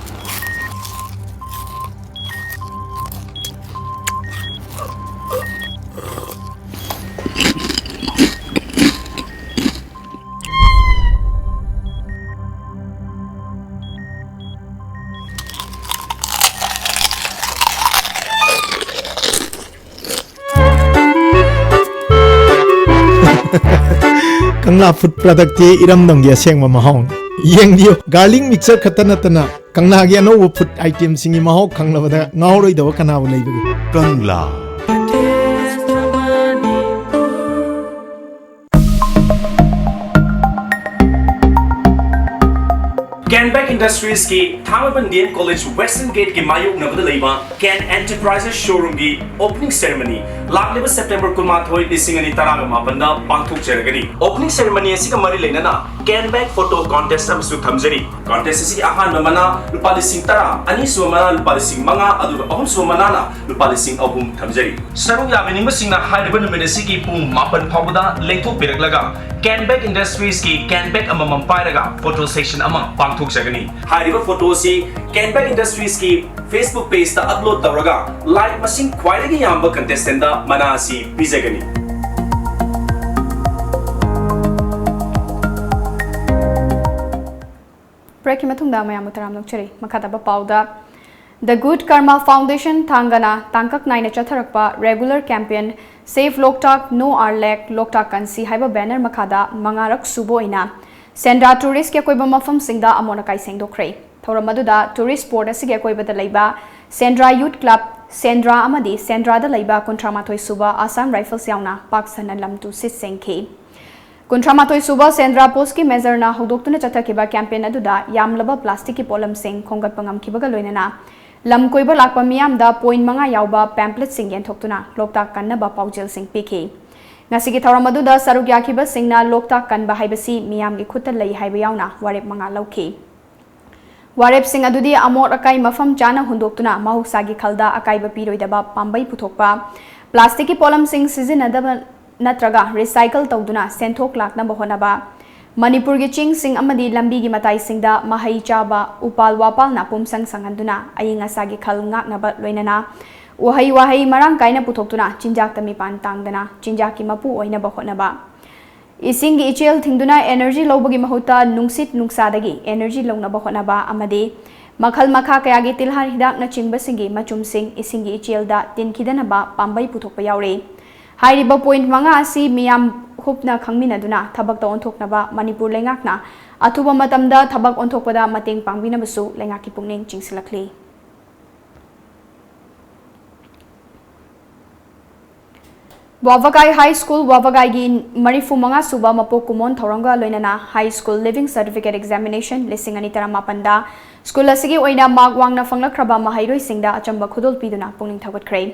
ꯀꯪꯂꯥ ꯐꯨꯗ ꯄ꯭ꯔꯗꯛꯇꯤ ꯏꯔꯝꯗꯝꯒꯤ ꯑꯁꯦꯡꯕ ꯃꯍꯥꯎꯅꯤ꯫ ꯌꯦꯡꯕꯤꯌꯨ, ꯒꯥꯔꯂꯤꯛ ꯃꯤꯛꯆꯔ ꯈꯛꯇ ꯅꯠꯇꯅ ꯀꯪꯂꯥꯒꯤ ꯑꯅꯧꯕ ꯐꯨꯗ ꯑꯥꯏꯇꯦꯝꯁꯤꯡꯒꯤ ꯃꯍꯥꯎ ꯈꯪꯂꯕꯗ ꯉꯥꯎꯔꯣꯏꯗꯕ ꯀꯅꯥꯕꯨ ꯂꯩꯕꯒꯦ? ꯀꯪꯂꯥ꯫ ꯀꯦꯟꯕꯦꯛ ꯏꯟꯗꯁꯇ꯭ꯔꯤꯁꯀꯤ ꯊꯥꯡꯃꯩꯕꯟ ꯗꯤ ꯑꯦꯝ ꯀꯣꯂꯦꯖ ꯋꯦꯁꯇꯔꯟ ꯒꯦꯠꯀꯤ ꯃꯥꯌꯣꯛꯅꯕꯗ ꯂꯩꯕ ꯀꯦꯟ ꯑꯦꯟꯇꯔꯄ꯭ꯔꯥꯏꯖꯦꯁ ꯁꯣꯔꯨꯝꯒꯤ ꯑꯣꯄꯅꯤꯡ ꯁꯦꯔꯦꯃꯅꯤ ꯂꯥꯛꯂꯤꯕ ꯁꯦꯞꯇꯦꯝꯕꯔ ꯀꯨꯟꯃꯥꯊꯣꯏ, ꯂꯤꯁꯤꯡ ꯑꯅꯤ ꯇꯔꯥꯒ ꯃꯥꯄꯟꯗ ꯄꯥꯡꯊꯣꯛꯆꯔꯒꯅꯤ꯫ ꯑꯣꯄꯅꯤꯡ ꯁꯦꯔꯦꯃꯅꯤ ꯑꯁꯤꯒ ꯃꯔꯤ ꯂꯩꯅꯅ ꯀꯦꯟꯕꯦꯛ ꯐꯣꯇꯣ ꯀꯣꯟꯇꯦꯁ ꯑꯃꯁꯨ ꯊꯝꯖꯔꯤ꯫ ꯀꯣꯟꯇꯦꯁ ꯑꯁꯤꯒꯤ ꯑꯍꯥꯟꯕ ꯃꯅꯥ ꯂꯨꯄꯥ ꯂꯤꯁꯤꯡ ꯇꯔꯥ, ꯑꯅꯤꯁꯨꯕ ꯃꯅꯥ ꯂꯨꯄꯥ ꯂꯤꯁꯤꯡ ꯃꯉꯥ, ꯑꯗꯨꯒ ꯑꯍꯨꯝꯁꯨꯕ ꯃꯅꯥꯅ ꯂꯨꯄꯥ ꯂꯤꯁꯤꯡ ꯑꯍꯨꯝ ꯊꯝꯖꯔꯤ꯫ ꯁꯔꯨꯛ ꯌꯥꯕꯤꯅꯤꯡꯕꯁꯤꯡꯅ ꯍꯥꯏꯔꯤꯕ ꯅꯨꯃꯤꯠ ꯑꯁꯤꯒꯤ ꯄꯨꯡ ꯃꯥꯄꯟ ꯐꯥꯎꯕꯗ ꯂꯦꯡꯊꯣꯛꯄꯤꯔꯛꯂꯒ ꯀꯦꯟꯕꯦꯛ ꯏꯟꯗꯁꯇ꯭ꯔꯤꯁꯀꯤ ꯀꯦꯟꯕꯦꯛ ꯑꯃꯃꯝ ꯄꯥꯏꯔꯒ ꯐꯣꯇꯣ ꯁꯦꯁꯟ ꯑꯃ ꯄꯥꯡꯊꯣꯛꯆꯒꯅꯤ꯫ ꯍꯥꯏꯔꯤꯕ ꯐꯣꯇꯣ ꯑꯁꯤ ꯀꯦꯟꯕꯦꯛ ꯏꯟꯗꯁꯇ꯭ꯔꯤꯁꯀꯤ ꯐꯦꯁꯕꯨꯛ ꯄꯦꯖꯇ ꯑꯞꯂꯣꯗ ꯇꯧꯔꯒ ꯂꯥꯏꯛ ꯃꯁꯤꯡ ꯈ꯭ꯋꯥꯏꯗꯒꯤ ꯌꯥꯝꯕ ꯀꯟꯇꯦꯁꯇꯦꯟꯗ ꯃꯅꯥ ꯑꯁꯤ ꯄꯤꯖꯒꯅꯤ꯫ ꯕ꯭ꯔꯦꯛꯀꯤ ꯃꯇꯨꯡꯗ ꯃꯌꯥꯝꯕꯨ ꯇꯔꯥꯝꯅ ꯑꯣꯛꯆꯔꯤ꯫ ꯃꯈꯥ ꯇꯥꯕ ꯄꯥꯎꯗ, The Good Karma Foundation ꯊꯥꯡꯒꯅ ꯇꯥꯡꯀꯛ ꯅꯥꯏꯅ ꯆꯠꯊꯔꯛꯄ regular campaign Save Loktak, No Our Lake, ꯂꯣꯛꯇꯥꯛ ꯀꯟꯁꯤ ꯍꯥꯏꯕ ꯕꯦꯅꯔ ꯃꯈꯥꯗ ꯃꯉꯥꯔꯛ ꯁꯨꯕ ꯑꯣꯏꯅ ꯁꯦꯟꯗ꯭ꯔꯥ ꯇꯨꯔꯤꯁꯀꯤ ꯑꯀꯣꯏꯕ ꯃꯐꯝꯁꯤꯡꯗ ꯑꯃꯣꯠ ꯑꯀꯥꯏ ꯁꯦꯡꯗꯣꯛꯈ꯭ꯔꯦ꯫ ꯊꯧꯔꯝ ꯑꯗꯨꯗ ꯇꯨꯔꯤꯁ ꯁ꯭ꯄꯣꯠ ꯑꯁꯤꯒꯤ ꯑꯀꯣꯏꯕꯗ ꯂꯩꯕ ꯁꯦꯟꯗ꯭ꯔꯥ ꯌꯨꯠ ꯀ꯭ꯂꯕ, ꯁꯦꯟꯗ꯭ꯔꯥ ꯑꯃꯗꯤ ꯁꯦꯟꯗ꯭ꯔꯥꯗ ꯂꯩꯕ ꯀꯨꯟꯊ꯭ꯔꯥ ꯃꯥꯊꯣꯏ ꯁꯨꯕ ꯑꯁꯥꯝ ꯔꯥꯏꯐꯜꯁ ꯌꯥꯎꯅ ꯄꯥꯛ ꯁꯟꯅ ꯂꯝ ꯇꯨ ꯁꯤꯠ ꯁꯦꯡꯈꯤ꯫ ꯀꯨꯟꯊ꯭ꯔꯥ ꯃꯥꯊꯣꯏ ꯁꯨꯕ ꯁꯦꯟꯗ꯭ꯔꯥ ꯄꯣꯁꯀꯤ ꯃꯦꯖꯔꯅ ꯍꯧꯗꯣꯛꯇꯨꯅ ꯆꯠꯊꯈꯤꯕ ꯀꯦꯝꯄꯦꯟ ꯑꯗꯨꯗ ꯌꯥꯝꯂꯕ ꯄ꯭ꯂꯥꯁꯇꯤꯛꯀꯤ ꯄꯣꯠꯂꯝꯁꯤꯡ ꯈꯣꯝꯒꯠꯄ ꯉꯝꯈꯤꯕꯒ ꯂꯣꯏꯅꯅ ꯂꯝ ꯀꯣꯏꯕ ꯂꯥꯛꯄ ꯃꯤꯌꯥꯝꯗ ꯄꯣꯏꯟ ꯃꯉꯥ ꯌꯥꯎꯕ ꯄꯦꯝꯄ꯭ꯂꯦꯠꯁꯤꯡ ꯌꯦꯟꯊꯣꯛꯇꯨꯅ ꯂꯣꯛꯇꯥꯛ ꯀꯟꯅꯕ ꯄꯥꯎꯖꯦꯜꯁꯤꯡ ꯄꯤꯈꯤ꯫ ꯉꯁꯤꯒꯤ ꯊꯧꯔꯝ ꯑꯗꯨꯗ ꯁꯔꯨꯛ ꯌꯥꯈꯤꯕꯁꯤꯡꯅ ꯂꯣꯛꯇꯥꯛ ꯀꯟꯕ ꯍꯥꯏꯕꯁꯤ ꯃꯤꯌꯥꯝꯒꯤ ꯈꯨꯠꯇ ꯂꯩ ꯍꯥꯏꯕ ꯌꯥꯎꯅ ꯋꯥꯔꯦꯞ ꯃꯉꯥ ꯂꯧꯈꯤ꯫ ꯋꯥꯔꯦꯞꯁꯤꯡ ꯑꯗꯨꯗꯤ ꯑꯃꯣꯠ ꯑꯀꯥꯏ ꯃꯐꯝ ꯆꯥꯅ ꯍꯨꯟꯗꯣꯛꯇꯨꯅ ꯃꯍꯧꯁꯥꯒꯤ ꯈꯜꯗ ꯑꯀꯥꯏꯕ ꯄꯤꯔꯣꯏꯗꯕ ꯄꯥꯝꯕꯩ ꯄꯨꯊꯣꯛꯄ, ꯄ꯭ꯂꯥꯁꯇꯤꯛꯀꯤ ꯄꯣꯠꯂꯝꯁꯤꯡ ꯁꯤꯖꯤꯟꯅꯗꯕ ꯅꯠꯇ꯭ꯔꯒ ꯔꯤꯁꯥꯏꯀꯜ ꯇꯧꯗꯨꯅ ꯁꯦꯟꯊꯣꯛ ꯂꯥꯛꯅꯕ ꯍꯣꯠꯅꯕ, ꯃꯅꯤꯄꯨꯔꯒꯤ ꯆꯤꯡꯁꯤꯡ ꯑꯃꯗꯤ ꯂꯝꯕꯤꯒꯤ ꯃꯇꯥꯏꯁꯤꯡꯗ ꯃꯍꯩ ꯆꯥꯕ ꯎꯄꯥꯜ ꯋꯥꯄꯥꯜꯅ ꯄꯨꯝꯁꯪ ꯁꯪꯍꯟꯗꯨꯅ ꯑꯏꯪ ꯑꯁꯥꯒꯤ ꯈꯜ ꯉꯥꯛꯅꯕ ꯂꯣꯏꯅꯅ ꯎꯍꯩ ꯋꯥꯍꯩ ꯃꯔꯥꯡ ꯀꯥꯏꯅ ꯄꯨꯊꯣꯛꯇꯨꯅ ꯆꯤꯟꯖꯥꯛꯇ ꯃꯤꯄꯥꯟ ꯇꯥꯡꯗꯅ ꯆꯤꯟꯖꯥꯛꯀꯤ ꯃꯄꯨ ꯑꯣꯏꯅꯕ ꯍꯣꯠꯅꯕ, ꯏꯁꯤꯡꯒꯤ ꯏꯆꯦꯜ ꯊꯤꯡꯗꯨꯅ ꯑꯦꯅꯔꯖꯤ ꯂꯧꯕꯒꯤ ꯃꯍꯨꯠꯇ ꯅꯨꯡꯁꯤꯠ ꯅꯨꯡꯁꯥꯗꯒꯤ ꯑꯦꯅꯔꯖꯤ ꯂꯧꯅꯕ ꯍꯣꯠꯅꯕ ꯑꯃꯗꯤ ꯃꯈꯜ ꯃꯈꯥ ꯀꯌꯥꯒꯤ ꯇꯤꯜꯍꯥꯠ ꯍꯤꯗꯥꯛꯅꯆꯤꯡꯕꯁꯤꯡꯒꯤ ꯃꯆꯨꯝꯁꯤꯡ ꯏꯁꯤꯡꯒꯤ ꯏꯆꯦꯜꯗ ꯇꯤꯟꯈꯤꯗꯅꯕ ꯄꯥꯝꯕꯩ ꯄꯨꯊꯣꯛꯄ ꯌꯥꯎꯔꯤ꯫ ꯍꯥꯏꯔꯤꯕ ꯄꯣꯏꯟꯠ ꯃꯉꯥ ꯑꯁꯤ ꯃꯤꯌꯥꯝ ꯍꯨꯞꯅ ꯈꯪꯃꯤꯟꯅꯗꯨꯅ ꯊꯕꯛꯇ ꯑꯣꯟꯊꯣꯛꯅꯕ ꯃꯅꯤꯄꯨꯔ ꯂꯩꯉꯥꯛꯅ ꯑꯊꯨꯕ ꯃꯇꯝꯗ ꯊꯕꯛ ꯑꯣꯟꯊꯣꯛꯄꯗ ꯃꯇꯦꯡ ꯄꯥꯡꯕꯤꯅꯕꯁꯨ ꯂꯩꯉꯥꯛꯀꯤ ꯄꯨꯛꯅꯤꯡ ꯆꯤꯡꯁꯤꯜꯂꯛꯂꯤ꯫ ꯋꯥꯕꯒꯥꯏ ꯍꯥꯏ ꯁ꯭ꯀꯨꯜ ꯋꯥꯕꯒꯥꯏꯒꯤ ꯃꯔꯤꯐꯨ ꯃꯉꯥ ꯁꯨꯕ ꯃꯄꯣꯛ ꯀꯨꯝꯑꯣꯟ ꯊꯧꯔꯝꯒ ꯂꯣꯏꯅꯅ high school leaving certificate examination ꯂꯤꯁꯤꯡ ꯑꯅꯤ ꯇꯔꯥꯃꯥꯄꯟꯗ ꯁ꯭ꯀꯨꯜ ꯑꯁꯤꯒꯤ ꯑꯣꯏꯅ ꯃꯥꯔꯛ ꯋꯥꯡꯅ ꯐꯪꯂꯛꯈ꯭ꯔꯕ ꯃꯍꯩꯔꯣꯏꯁꯤꯡꯗ ꯑꯆꯝꯕ ꯈꯨꯗꯣꯜ ꯄꯤꯗꯨꯅ ꯄꯨꯛꯅꯤꯡ ꯊꯧꯒꯠꯈ꯭ꯔꯦ꯫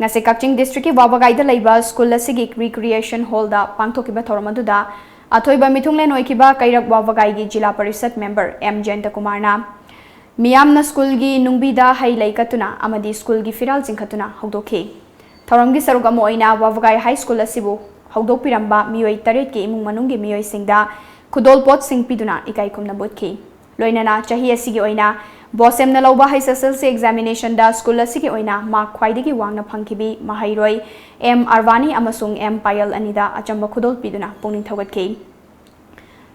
ꯉꯁꯤ ꯀꯛꯆꯤꯡ ꯗꯤꯁꯇ꯭ꯔꯤꯛꯀꯤ ꯋꯥꯕꯒꯥꯏꯗ ꯂꯩꯕ ꯁ꯭ꯀꯨꯜ ꯑꯁꯤꯒꯤ ꯔꯤꯀ꯭ꯔꯤꯌꯦꯁꯟ ꯍꯣꯜꯗ ꯄꯥꯡꯊꯣꯛꯈꯤꯕ ꯊꯧꯔꯝ ꯑꯗꯨꯗ ꯑꯊꯣꯏꯕ ꯃꯤꯊꯨꯡꯂꯦꯟ ꯑꯣꯏꯈꯤꯕ ꯀꯩꯔꯛ ꯋꯥꯕꯒꯥꯏꯒꯤ ꯖꯤꯂꯥ ꯄꯔꯤꯁꯠ ꯃꯦꯝꯕꯔ ꯑꯦꯝ ꯖꯌꯟꯇ ꯀꯨꯃꯥꯔꯅ ꯃꯤꯌꯥꯝꯅ ꯁ꯭ꯀꯨꯜꯒꯤ ꯅꯨꯡꯕꯤꯗ ꯍꯩ ꯂꯩ ꯀꯠꯇꯨꯅ ꯑꯃꯗꯤ ꯁ꯭ꯀꯨꯜꯒꯤ ꯐꯤꯔꯥꯜ ꯆꯤꯡꯈꯠꯇꯨꯅ ꯍꯧꯗꯣꯛꯈꯤ꯫ ꯊꯧꯔꯝꯒꯤ ꯁꯔꯨꯛ ꯑꯃ ꯑꯣꯏꯅ ꯋꯥꯕꯒꯥꯏ ꯍꯥꯏ ꯁ꯭ꯀꯨꯜ ꯑꯁꯤꯕꯨ ꯍꯧꯗꯣꯛꯄꯤꯔꯝꯕ ꯃꯤꯑꯣꯏ ꯇꯔꯦꯠꯀꯤ ꯏꯃꯨꯡ ꯃꯅꯨꯡꯒꯤ ꯃꯤꯑꯣꯏꯁꯤꯡꯗ ꯈꯨꯗꯣꯜꯄꯣꯠꯁꯤꯡ ꯄꯤꯗꯨꯅ ꯏꯀꯥꯏ ꯈꯨꯝꯅꯕ ꯎꯠꯈꯤ꯫ ꯂꯣꯏꯅꯅ ꯆꯍꯤ ꯑꯁꯤꯒꯤ ꯑꯣꯏꯅ ꯕꯣꯁꯦꯝꯅ ꯂꯧꯕ ꯍꯩꯁ ꯑꯦꯁ ꯑꯦꯜ ꯁꯤ ꯑꯦꯛꯖꯥꯃꯤꯅꯦꯁꯟꯗ ꯁ꯭ꯀꯨꯜ ꯑꯁꯤꯒꯤ ꯑꯣꯏꯅ ꯃꯥꯔꯛ ꯈ꯭ꯋꯥꯏꯗꯒꯤ ꯋꯥꯡꯅ ꯐꯪꯈꯤꯕꯤ ꯃꯍꯩꯔꯣꯏ ꯑꯦꯝ ꯑꯔꯋꯥꯅꯤ ꯑꯃꯁꯨꯡ ꯑꯦꯝ ꯄꯥꯌꯜ ꯑꯅꯤꯗ ꯑꯆꯝꯕ ꯈꯨꯗꯣꯜ ꯄꯤꯗꯨꯅ ꯄꯨꯛꯅꯤꯡ ꯊꯧꯒꯠꯈꯤ꯫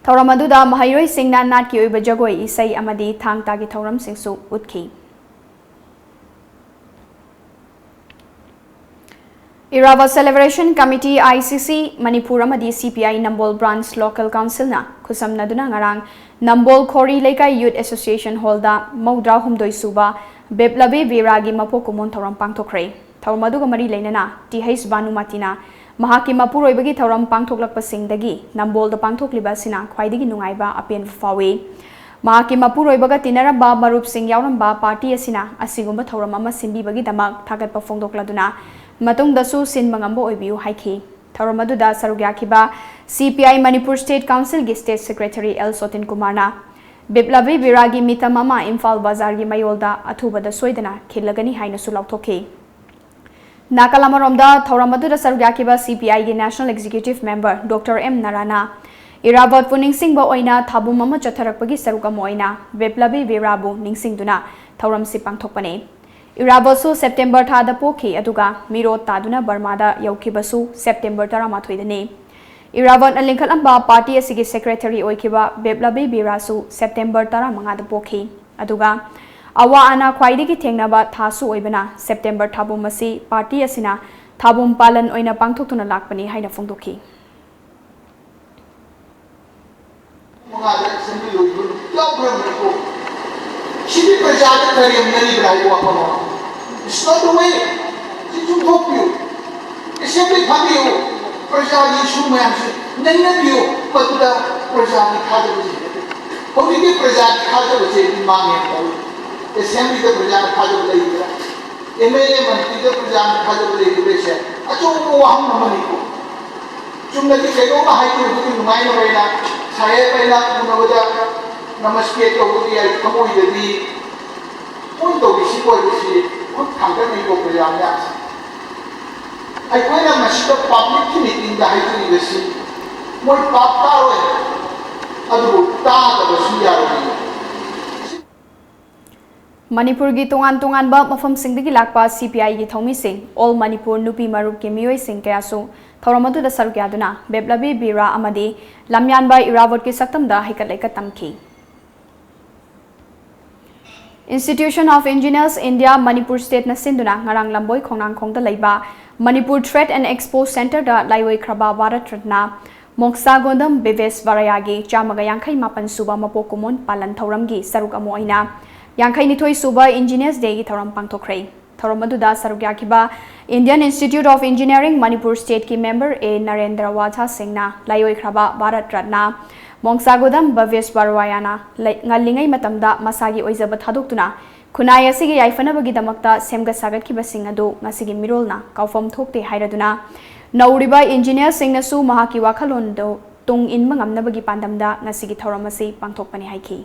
ꯊꯧꯔꯝ ꯑꯗꯨꯗ ꯃꯍꯩꯔꯣꯏꯁꯤꯡꯅ ꯅꯥꯠꯀꯤ ꯑꯣꯏꯕ ꯖꯒꯣꯏ, ꯏꯁꯩ ꯑꯃꯗꯤ ꯊꯥꯡ ꯇꯥꯒꯤ ꯊꯧꯔꯝꯁꯤꯡꯁꯨ ꯎꯠꯈꯤ꯫ ꯏꯔꯥꯕꯣꯠ ꯁꯦꯂꯦꯕ꯭ꯔꯦꯁꯟ ꯀꯃꯤꯇꯤ, ꯑꯥꯏ ꯁꯤ ꯁꯤ, ꯃꯅꯤꯄꯨꯔ ꯑꯃꯗꯤ ꯁꯤ P I Nambol branch local ꯀꯥꯎꯟꯁꯤꯜꯅ ꯈꯨꯠꯁꯝꯅꯗꯨꯅ ꯉꯔꯥꯡ ꯅꯝꯕꯣꯜ ꯈꯣꯔꯤ ꯂꯩꯀꯥꯏ ꯌꯨꯠ ꯑꯦꯁꯣꯁꯤꯌꯦꯁꯟ ꯍꯣꯜꯗ ꯃꯧꯗ꯭ꯔꯥ ꯍꯨꯝꯗꯣꯏ ꯁꯨꯕ ꯕꯤꯞꯂꯕꯤ ꯕꯤꯔꯥꯒꯤ ꯃꯄꯣꯛ ꯀꯨꯝꯑꯣꯟ ꯊꯧꯔꯝ ꯄꯥꯡꯊꯣꯛꯈ꯭ꯔꯦ꯫ ꯊꯧꯔꯝ ꯑꯗꯨꯒ ꯃꯔꯤ ꯂꯩꯅꯅ ꯇꯤ ꯍꯩꯆ ꯚꯥꯅꯨꯃꯇꯤꯅ ꯃꯍꯥꯛꯀꯤ ꯃꯄꯨꯔꯣꯏꯕꯒꯤ ꯊꯧꯔꯝ ꯄꯥꯡꯊꯣꯛꯂꯛꯄꯁꯤꯡꯗꯒꯤ ꯅꯝꯕꯣꯜꯗ ꯄꯥꯡꯊꯣꯛꯂꯤꯕ ꯑꯁꯤꯅ ꯈ꯭ꯋꯥꯏꯗꯒꯤ ꯅꯨꯡꯉꯥꯏꯕ ꯑꯄꯦꯟꯕ ꯐꯥꯎꯏ꯫ ꯃꯍꯥꯛꯀꯤ ꯃꯄꯨꯔꯣꯏꯕꯒ ꯇꯤꯟꯅꯔꯝꯕ ꯃꯔꯨꯞꯁꯤꯡ ꯌꯥꯎꯔꯝꯕ ꯄꯥꯔꯇꯤ ꯑꯁꯤꯅ ꯑꯁꯤꯒꯨꯝꯕ ꯊꯧꯔꯝ ꯑꯃ ꯁꯤꯟꯕꯤꯕꯒꯤꯗꯃꯛ ꯊꯥꯒꯠꯄ ꯐꯣꯡꯗꯣꯛꯂꯗꯨꯅ ꯃꯇꯨꯡꯗꯁꯨ ꯁꯤꯟꯕ ꯉꯝꯕ ꯑꯣꯏꯕꯤꯌꯨ ꯍꯥꯏꯈꯤ꯫ ꯊꯧꯔꯝ ꯑꯗꯨꯗ ꯁꯔꯨꯛ ꯌꯥꯈꯤꯕ C P I Manipur state ꯀꯥꯎꯟꯁꯤꯜꯒꯤ ꯁ꯭ꯇꯦꯠ ꯁꯦꯀ꯭ꯔꯦꯇꯔꯤ ꯑꯦꯜ ꯁꯣꯇꯤꯟ ꯀꯨꯃꯥꯔꯅ ꯕꯤꯞꯂꯕꯤ ꯕꯤꯔꯥꯒꯤ ꯃꯤꯇꯝ ꯑꯃ ꯏꯝꯐꯥꯜ ꯕꯖꯥꯔꯒꯤ ꯃꯌꯣꯜꯗ ꯑꯊꯨꯕꯗ ꯁꯣꯏꯗꯅ ꯈꯤꯜꯂꯒꯅꯤ ꯍꯥꯏꯅꯁꯨ ꯂꯥꯎꯊꯣꯛꯈꯤ꯫ ꯅꯥꯀꯜ ꯑꯃꯔꯣꯝꯗ ꯊꯧꯔꯝ ꯑꯗꯨꯗ ꯁꯔꯨꯛ ꯌꯥꯈꯤꯕ ꯁꯤ ꯄꯤ ꯑꯥꯏꯒꯤ national executive member doctor M ꯅꯥꯔꯥꯅ ꯏꯔꯥꯕꯣꯠꯄꯨ ꯅꯤꯡꯁꯤꯡꯕ ꯑꯣꯏꯅ ꯊꯥꯕꯨꯝ ꯑꯃ ꯆꯠꯊꯔꯛꯄꯒꯤ ꯁꯔꯨꯛ ꯑꯃ ꯑꯣꯏꯅ ꯕꯤꯞꯂꯕꯤ ꯕꯤꯔꯥꯕꯨ ꯅꯤꯡꯁꯤꯡꯗꯨꯅ ꯊꯧꯔꯝꯁꯤ ꯄꯥꯡꯊꯣꯛꯄꯅꯤ꯫ ꯏꯔꯥꯕꯣꯠꯁꯨ ꯁꯦꯞꯇꯦꯝꯕꯔ ꯊꯥꯗ ꯄꯣꯛꯈꯤ, ꯑꯗꯨꯒ ꯃꯤꯔꯣꯠ ꯇꯥꯗꯨꯅ ꯕꯔꯃꯥꯗ ꯌꯧꯈꯤꯕꯁꯨ ꯁꯦꯞꯇꯦꯝꯕꯔ ꯇꯔꯥꯃꯥꯊꯣꯏꯗꯅꯤ꯫ ꯏꯔꯥꯕꯣꯠꯅ ꯂꯤꯡꯈꯠꯂꯝꯕ ꯄꯥꯔꯇꯤ ꯑꯁꯤꯒꯤ ꯁꯦꯀ꯭ꯔꯦꯇꯔꯤ ꯑꯣꯏꯈꯤꯕ ꯕꯤꯞꯂꯕꯤ ꯕꯤꯔꯥꯁꯨ ꯁꯦꯞꯇꯦꯝꯕꯔ ꯇꯔꯥꯃꯉꯥꯗ ꯄꯣꯛꯈꯤ꯫ ꯑꯗꯨꯒ ꯑꯋꯥ ꯑꯅꯥ ꯈ꯭ꯋꯥꯏꯗꯒꯤ ꯊꯦꯡꯅꯕ ꯊꯥꯁꯨ ꯑꯣꯏꯕꯅ ꯁꯦꯞꯇꯦꯝꯕꯔ ꯊꯥꯕꯨꯝ ꯑꯁꯤ ꯄꯥꯔꯇꯤ ꯑꯁꯤꯅ ꯊꯥꯕꯣꯝ ꯄꯥꯂꯟ ꯑꯣꯏꯅ ꯄꯥꯡꯊꯣꯛꯇꯨꯅ ꯂꯥꯛꯄꯅꯤ ꯍꯥꯏꯅ ꯐꯣꯡꯗꯣꯛꯈꯤ꯫ ꯃꯉꯥꯗ ꯑꯦꯁꯦꯝꯕ꯭ꯂꯤ ꯂꯣꯏꯈꯤꯕ ꯌꯥꯎꯈ꯭ꯔꯕꯅꯤꯀꯣ꯫ ꯁꯤꯗꯤ ꯄ꯭ꯔꯖꯥꯗ ꯀꯔꯦꯝꯅꯔꯤꯕ꯭ꯔꯥ ꯍꯥꯏꯕ ꯋꯥꯐꯝ ꯑꯃ꯫ It's not the way. ꯁꯤ ꯆꯨꯝꯊꯣꯛꯄꯤꯌꯨ꯫ ꯑꯦꯁꯦꯝꯕ꯭ꯂꯤ ꯊꯥꯕꯤꯌꯨ꯫ ꯄ꯭ꯔꯖꯥꯒꯤ ꯏꯁꯨ ꯃꯌꯥꯝꯁꯤ ꯅꯩꯅꯕꯤꯌꯨ꯫ ꯃꯗꯨꯗ ꯄ꯭ꯔꯖꯥꯒꯤ ꯊꯥꯖꯕꯁꯤ ꯍꯧꯖꯤꯛꯇꯤ ꯄ꯭ꯔꯖꯥꯒꯤ ꯊꯥꯖꯕꯁꯦ ꯃꯥꯡꯉꯦ ꯇꯧꯏ꯫ ꯑꯦꯁꯦꯝꯕ꯭ꯂꯤꯗ ꯄ꯭ꯔꯖꯥꯒꯤ ꯊꯥꯖꯕ ꯂꯩꯕ꯭ꯔꯥ? ꯑꯦꯝ ꯑꯦꯜ ꯑꯦ ꯃꯟꯇ꯭ꯔꯤꯗ ꯄ꯭ꯔꯖꯥꯒꯤ ꯊꯥꯖꯕ ꯂꯩꯔꯤꯕꯁꯦ ꯑꯆꯧꯕ ꯋꯥꯍꯪ ꯑꯃꯅꯤꯀꯣ꯫ ꯆꯨꯝꯅꯒꯤ ꯀꯩꯅꯣꯝꯃ ꯍꯥꯏꯗꯣꯛꯄꯗꯤ ꯅꯨꯡꯉꯥꯏꯅꯕ ꯑꯩꯅ ꯁꯥꯍꯦꯕ ꯑꯩꯅ ꯎꯅꯕꯗ ꯅꯃꯁꯀꯦ ꯇꯧꯕꯗꯤ ꯑꯩ ꯊꯃꯣꯏꯗꯗꯤ ꯃꯣꯏ ꯇꯧꯔꯤꯁꯤ ꯑꯣꯏꯕꯁꯤ ꯈꯨꯠ ꯊꯥꯡꯒꯠꯅꯩꯀꯣ ꯄ꯭ꯔꯖꯥ ꯃꯌꯥꯝꯁꯦ꯫ ꯑꯩꯈꯣꯏꯅ ꯃꯁꯤꯗ ꯄꯕ꯭ꯂꯤꯛꯀꯤ ꯃꯤꯇꯤꯡꯗ ꯍꯥꯏꯖꯔꯤꯕꯁꯤ ꯃꯣꯏ ꯄꯥꯞ ꯇꯥꯔꯣꯏ, ꯑꯗꯨꯕꯨ ꯇꯥꯗꯕꯁꯨ ꯌꯥꯔꯣꯏ꯫ ꯃꯅꯤꯄꯨꯔꯒꯤ ꯇꯣꯉꯥꯟ ꯇꯣꯉꯥꯟꯕ ꯃꯐꯝꯁꯤꯡꯗꯒꯤ ꯂꯥꯛꯄ ꯁꯤ ꯄꯤ ꯑꯥꯏꯒꯤ ꯊꯧꯃꯤꯁꯤꯡ, ꯑꯣꯜ ꯃꯅꯤꯄꯨꯔ ꯅꯨꯄꯤ ꯃꯔꯨꯞꯀꯤ ꯃꯤꯑꯣꯏꯁꯤꯡ ꯀꯌꯥꯁꯨ ꯊꯧꯔꯝ ꯑꯗꯨꯗ ꯁꯔꯨꯛ ꯌꯥꯗꯨꯅ ꯕꯦꯞꯂꯕꯤ ꯕꯤꯔꯥ ꯑꯃꯗꯤ ꯂꯝꯌꯥꯟꯕ ꯏꯔꯥꯕꯣꯠꯀꯤ ꯁꯛꯇꯝꯗ ꯍꯩꯀꯠ ꯂꯩꯀꯠ ꯇꯝꯈꯤ꯫ Institution of Engineers India Manipur ꯁ꯭ꯇꯦꯠꯅ ꯁꯤꯟꯗꯨꯅ ꯉꯔꯥꯡ ꯂꯝꯕꯣꯏ ꯈꯣꯡꯅꯥꯡꯈꯣꯡꯗ ꯂꯩꯕ Manipur Trade and Expo Centreꯗ ꯂꯥꯏꯑꯣꯏꯈ꯭ꯔꯕ Bharat Ratna ꯃꯣꯡꯁꯥꯒꯣꯟꯗꯝ ꯕꯤꯕꯦꯁ ꯕꯔꯥꯌꯥꯒꯤ ꯆꯥꯝꯃꯒ ꯌꯥꯡꯈꯩ ꯃꯥꯄꯟ ꯁꯨꯕ ꯃꯄꯣꯛ ꯀꯨꯝꯑꯣꯟ ꯄꯥꯂꯟ ꯊꯧꯔꯝꯒꯤ ꯁꯔꯨꯛ ꯑꯃ ꯑꯣꯏꯅ ꯌꯥꯡꯈꯩ ꯅꯤꯊꯣꯏ ꯁꯨꯕ Engineers Dayꯒꯤ ꯊꯧꯔꯝ ꯄꯥꯡꯊꯣꯛꯈ꯭ꯔꯦ꯫ ꯊꯧꯔꯝ ꯑꯗꯨꯗ ꯁꯔꯨꯛ ꯌꯥꯈꯤꯕ Indian Institute of Engineering Manipur ꯁ꯭ꯇꯦꯠꯀꯤ ꯃꯦꯝꯕꯔ ꯑꯦ ꯅꯔꯦꯟꯗ꯭ꯔ ꯋꯥꯖꯥ ꯁꯤꯡꯅ ꯂꯥꯏꯑꯣꯏꯈ꯭ꯔꯕ ꯚꯥꯔꯠ ꯔꯠꯅ ꯃꯣꯡꯁꯥꯒꯣꯗꯝ ꯕꯕꯦꯁ ꯕꯔꯋꯥꯌꯥꯅ ꯂꯩ-, ꯉꯜꯂꯤꯉꯩ ꯃꯇꯝꯗ ꯃꯁꯥꯒꯤ ꯑꯣꯏꯖꯕ ꯊꯥꯗꯣꯛꯇꯨꯅ ꯈꯨꯟꯅꯥꯏ ꯑꯁꯤꯒꯤ ꯌꯥꯏꯐꯅꯕꯒꯤꯗꯃꯛꯇ ꯁꯦꯝꯒꯠ ꯁꯥꯒꯠꯈꯤꯕꯁꯤꯡ ꯑꯗꯨ ꯉꯁꯤꯒꯤ ꯃꯤꯔꯣꯜꯅ ꯀꯥꯎꯐꯝ ꯊꯣꯛꯇꯦ ꯍꯥꯏꯔꯗꯨꯅ ꯅꯧꯔꯤꯕ Engineerꯁꯤꯡꯅꯁꯨ ꯃꯍꯥꯛꯀꯤ ꯋꯥꯈꯜꯂꯣꯟꯗꯨ ꯇꯨꯡ ꯏꯟꯕ ꯉꯝꯅꯕꯒꯤ ꯄꯥꯟꯗꯝꯗ ꯉꯁꯤꯒꯤ ꯊꯧꯔꯝ ꯑꯁꯤ ꯄꯥꯡꯊꯣꯛꯄꯅꯤ ꯍꯥꯏꯈꯤ꯫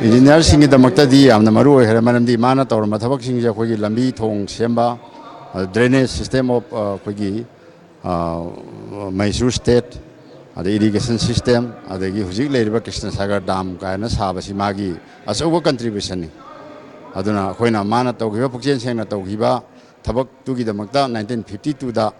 Engineerꯁꯤꯡꯒꯤꯗꯃꯛꯇꯗꯤ ꯌꯥꯝꯅ ꯃꯔꯨ ꯑꯣꯏꯈ꯭ꯔꯦ, ꯃꯔꯝꯗꯤ ꯃꯥꯅ ꯇꯧꯔꯝꯕ ꯊꯕꯛꯁꯤꯡꯁꯦ ꯑꯩꯈꯣꯏꯒꯤ ꯂꯝꯕꯤ ꯊꯣꯡ ꯁꯦꯝꯕ, drainage system of, ꯑ, ꯑꯩꯈꯣꯏꯒꯤ, ꯑ, ꯃꯍꯦꯁꯨꯔ ꯁ꯭ꯇꯦꯠ, ꯑꯗꯩ irrigation system, ꯑꯗꯒꯤ ꯍꯧꯖꯤꯛ ꯂꯩꯔꯤꯕ ꯀ꯭ꯔꯤꯁꯅ ꯁꯥꯒꯔ ꯗꯥꯝ ꯀꯥꯏꯅ ꯁꯥꯕꯁꯤ ꯃꯥꯒꯤ ꯑꯆꯧꯕ contributionꯅꯤ꯫ ꯑꯗꯨꯅ ꯑꯩꯈꯣꯏꯅ ꯃꯥꯅ ꯇꯧꯈꯤꯕ, ꯄꯨꯛꯆꯦꯜ ꯁꯦꯡꯅ ꯇꯧꯈꯤꯕ ꯊꯕꯛꯇꯨꯒꯤꯗꯃꯛꯇ nineteen fifty twoꯗ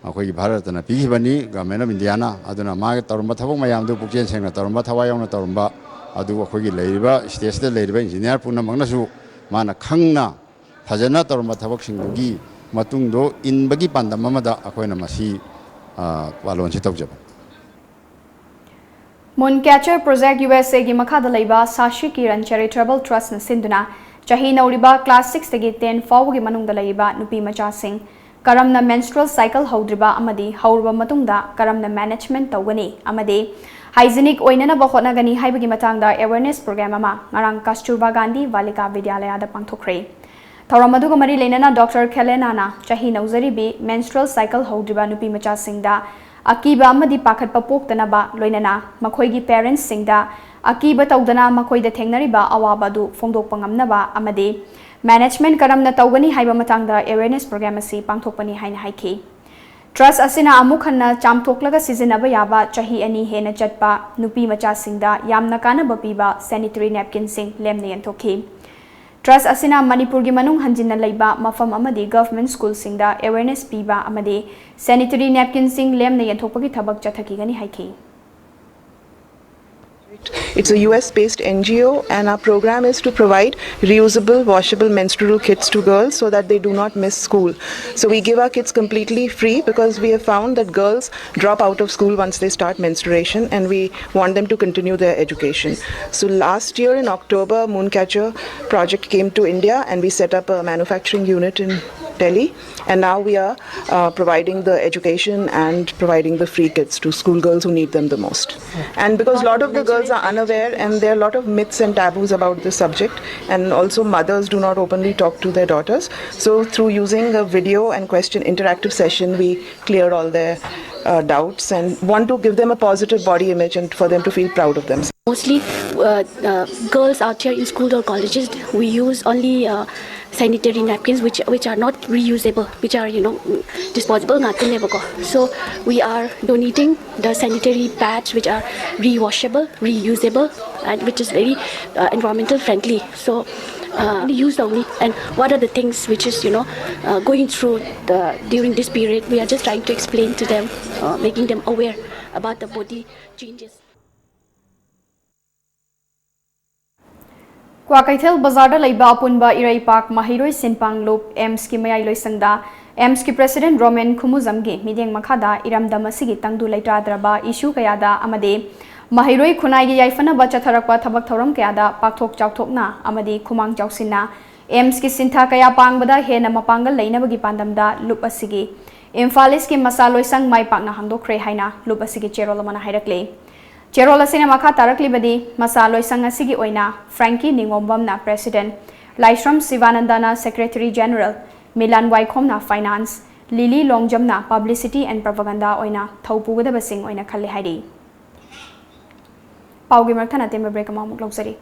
ꯑꯩꯈꯣꯏꯒꯤ ꯚꯥꯔꯠ ꯔꯠꯅ ꯄꯤꯈꯤꯕꯅꯤ Government of Indiaꯅ꯫ ꯑꯗꯨꯅ ꯃꯥꯒꯤ ꯇꯧꯔꯝꯕ ꯊꯕꯛ ꯃꯌꯥꯝꯗꯨ ꯄꯨꯛꯆꯦꯜ ꯁꯦꯡꯅ ꯇꯧꯔꯝꯕ, ꯊꯋꯥꯏ ꯌꯥꯎꯅ ꯇꯧꯔꯝꯕ ꯑꯗꯨ ꯑꯩꯈꯣꯏꯒꯤ ꯂꯩꯔꯤꯕ stateꯁꯤꯗ ꯂꯩꯔꯤꯕ engineer ꯄꯨꯝꯅꯃꯛꯅꯁꯨ ꯃꯥꯅ ꯈꯪꯅ ꯐꯖꯅ ꯇꯧꯔꯝꯕ ꯊꯕꯛꯁꯤꯡꯗꯨꯒꯤ ꯃꯇꯨꯡꯗꯣ ꯏꯟꯕꯒꯤ ꯄꯥꯟꯗꯝ ꯑꯃꯗ ꯑꯩꯈꯣꯏꯅ ꯃꯁꯤ, ꯑ, ꯄꯥꯂꯣꯟꯁꯤ ꯇꯧꯖꯕ꯫ Mooncatcher Project U S Aꯒꯤ ꯃꯈꯥꯗ ꯂꯩꯕ Shashi Kiran Charitable Trustꯅ ꯁꯤꯟꯗꯨꯅ ꯆꯍꯤ ꯅꯧꯔꯤꯕ class sixꯇꯒꯤ ten ꯐꯥꯎꯕꯒꯤ ꯃꯅꯨꯡꯗ ꯂꯩꯔꯤꯕ ꯅꯨꯄꯤ ꯃꯆꯥꯁꯤꯡ ꯀꯔꯝꯅ menstrual cycle ꯍꯧꯗ꯭ꯔꯤꯕ ꯑꯃꯗꯤ ꯍꯧꯔꯕ ꯃꯇꯨꯡꯗ ꯀꯔꯝꯅ management ꯇꯧꯒꯅꯤ ꯑꯃꯗꯤ hygienic ꯑꯣꯏꯅꯅꯕ ꯍꯣꯠꯅꯒꯅꯤ ꯍꯥꯏꯕꯒꯤ ꯃꯇꯥꯡꯗ awareness program ꯑꯃ ꯉꯔꯥꯡ Kasturba Gandhi Balika Vidyalayada ꯄꯥꯡꯊꯣꯛꯈ꯭ꯔꯦ꯫ ꯊꯧꯔꯝ ꯑꯗꯨꯒ ꯃꯔꯤ ꯂꯩꯅꯅ Doctor Khelena ꯅ ꯆꯍꯤ ꯅꯧꯖꯔꯤꯕꯤ menstrual cycle ꯍꯧꯗ꯭ꯔꯤꯕ ꯅꯨꯄꯤ ꯃꯆꯥꯁꯤꯡꯗ ꯑꯀꯤꯕ ꯑꯃꯗꯤ ꯄꯥꯈꯠꯄ ꯄꯣꯛꯇꯅꯕ, ꯂꯣꯏꯅꯅ ꯃꯈꯣꯏꯒꯤ parentsꯁꯤꯡꯗ ꯑꯀꯤꯕ ꯇꯧꯗꯅ ꯃꯈꯣꯏꯗ ꯊꯦꯡꯅꯔꯤꯕ ꯑꯋꯥꯕ ꯑꯗꯨ ꯐꯣꯡꯗꯣꯛꯄ ꯉꯝꯅꯕ ꯑꯃꯗꯤ management ꯀꯔꯝꯅ ꯇꯧꯒꯅꯤ ꯍꯥꯏꯕ ꯃꯇꯥꯡꯗ awareness program ꯑꯁꯤ ꯄꯥꯡꯊꯣꯛꯄꯅꯤ ꯍꯥꯏꯅ ꯍꯥꯏꯈꯤ꯫ Trust ꯑꯁꯤꯅ ꯑꯃꯨꯛ ꯍꯟꯅ ꯆꯥꯝꯊꯣꯛꯂꯒ ꯁꯤꯖꯤꯟꯅꯕ ꯌꯥꯕ ꯆꯍꯤ ꯑꯅꯤ ꯍꯦꯟꯅ ꯆꯠꯄ ꯅꯨꯄꯤ ꯃꯆꯥꯁꯤꯡꯗ ꯌꯥꯝꯅ ꯀꯥꯟꯅꯕ ꯄꯤꯕ sanitary napkinꯁꯤꯡ ꯂꯦꯝꯅ ꯌꯦꯟꯊꯣꯛꯈꯤ꯫ Trust ꯑꯁꯤꯅ ꯃꯅꯤꯄꯨꯔꯒꯤ ꯃꯅꯨꯡ ꯍꯟꯖꯤꯟꯅ ꯂꯩꯕ ꯃꯐꯝ ꯑꯃꯗꯤ government schoolꯁꯤꯡꯗ awareness ꯄꯤꯕ ꯑꯃꯗꯤ sanitary napkinꯁꯤꯡ ꯂꯦꯝꯅ ꯌꯦꯟꯊꯣꯛꯄꯒꯤ ꯊꯕꯛ ꯆꯠꯊꯈꯤꯒꯅꯤ ꯍꯥꯏꯈꯤ꯫ It's a U S based N G O, and our program is to provide reusable, washable menstrual kits to girls so that they do not miss school. So we give our kits completely free because we have found that girls drop out of school once they start menstruation, and we want them to continue their education. So last year in October, Mooncatcher project came to India, and we set up a manufacturing unit in Delhi, and now we are uh, providing the education and providing the free kits to schoolgirls who need them the most. And because a lot of the girls are unaware, and there are a lot of myths and taboos about this subject, and also mothers do not openly talk to their daughters. So through using a video and question interactive session, we clear all their uh, doubts and want to give them a positive body image and for them to feel proud of themselves. Mostly uh, uh, girls out here in schools or colleges, we use only uh, sanitary napkins which, which are not reusable, which are, you know, disposable ꯉꯥꯛꯇꯅꯦꯕꯀꯣ. So we are donating the sanitary pads which are rewashable, reusable, and which is very uh, environmental friendly. So uh, we use only, and what are the things which is, you know, uh, going through the, during this period, we are just trying to explain to them, uh, making them aware about the body changes. Kwakeithel ꯕꯖꯥꯔꯗ ꯂꯩꯕ ꯑꯄꯨꯟꯕ ꯏꯔꯩꯄꯥꯛ ꯃꯍꯩꯔꯣꯏ ꯁꯤꯟꯄꯥꯡ ꯂꯨꯞ ꯑꯦꯝꯁꯀꯤ ꯃꯌꯥꯏ ꯂꯣꯏꯁꯪꯗ ꯑꯦꯝꯁꯀꯤ ꯄ꯭ꯔꯦꯁꯤꯗꯦꯟꯠ ꯔꯣꯃꯦꯟ ꯈꯨꯃꯨꯖꯝꯒꯤ ꯃꯤꯠꯌꯦꯡ ꯃꯈꯥꯗ ꯏꯔꯝꯗꯝ ꯑꯁꯤꯒꯤ ꯇꯪꯗꯨ ꯂꯩꯇꯥꯗ꯭ꯔꯕ ꯏꯁꯨ ꯀꯌꯥꯗ ꯑꯃꯗꯤ ꯃꯍꯩꯔꯣꯏ ꯈꯨꯟꯅꯥꯏꯒꯤ ꯌꯥꯏꯐꯅꯕ ꯆꯠꯊꯔꯛꯄ ꯊꯕꯛ ꯊꯧꯔꯝ ꯀꯌꯥꯗ ꯄꯥꯛꯊꯣꯛ ꯆꯥꯎꯊꯣꯛꯅ ꯑꯃꯗꯤ ꯈꯨꯃꯥꯡ ꯆꯥꯎꯁꯤꯟꯅ ꯑꯦꯝꯁꯀꯤ ꯁꯤꯟꯊꯥ ꯀꯌꯥ ꯄꯥꯡꯕꯗ ꯍꯦꯟꯅ ꯃꯄꯥꯡꯒꯜ ꯂꯩꯅꯕꯒꯤ ꯄꯥꯟꯗꯝꯗ ꯂꯨꯞ ꯑꯁꯤꯒꯤ ꯏꯝꯐꯥꯜ ꯏꯁꯀꯤ ꯃꯆꯥ ꯂꯣꯏꯁꯪ ꯃꯥꯏ ꯄꯥꯛꯅ ꯍꯥꯡꯗꯣꯛꯈ꯭ꯔꯦ ꯍꯥꯏꯅ ꯂꯨꯞ ꯑꯁꯤꯒꯤ ꯆꯦꯔꯣꯜ ꯑꯃꯅ ꯍꯥꯏꯔꯛꯂꯤ꯫ ꯆꯦꯔꯣꯜ ꯑꯁꯤꯅ ꯃꯈꯥ ꯇꯥꯔꯛꯂꯤꯕꯗꯤ, ꯃꯆꯥ ꯂꯣꯏꯁꯪ ꯑꯁꯤꯒꯤ ꯑꯣꯏꯅ ꯐ꯭ꯔꯦꯡꯀꯤ ꯅꯤꯉꯣꯝꯕꯝꯅ ꯄ꯭ꯔꯦꯁꯤꯗꯦꯟꯠ, ꯂꯥꯏꯁ꯭ꯔꯝ ꯁꯤꯕꯥꯅꯟꯗꯅ ꯁꯦꯀ꯭ꯔꯦꯇꯔꯤ ꯖꯦꯅꯔꯦꯜ, ꯃꯤꯂꯥꯟ ꯋꯥꯏꯈꯣꯝꯅ ꯐꯥꯏꯅꯥꯟꯁ, ꯂꯤꯂꯤ ꯂꯣꯡꯖꯝꯅ ꯄꯕ꯭ꯂꯤꯁꯤꯇꯤ ꯑꯦꯟ ꯄ꯭ꯔꯣꯄꯥꯒꯥꯟꯗꯥ ꯑꯣꯏꯅ ꯊꯧ ꯄꯨꯒꯗꯕꯁꯤꯡ ꯑꯣꯏꯅ ꯈꯜꯂꯦ ꯍꯥꯏꯔꯤ꯫ ꯄꯥꯎꯒꯤ ꯃꯔꯛ ꯊꯠꯅ ꯑꯇꯦꯟꯕ ꯕ꯭ꯔꯦꯛ ꯑꯃ ꯑꯃꯨꯛ ꯂꯧꯖꯔꯤ꯫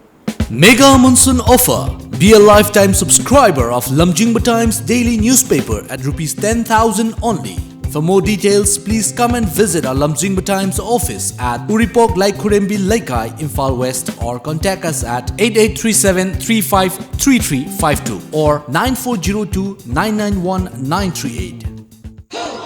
Mega Monsoon Offer. Be a lifetime subscriber of Lamjingba Times daily newspaper at rupees ten thousand only. For more details, please come and visit our Lamjingba Times office at Uripok Laikhurembi Leikai, Imphal West, or contact us at eight eight three seven three five three three five two or nine four zero two nine nine one nine three eight.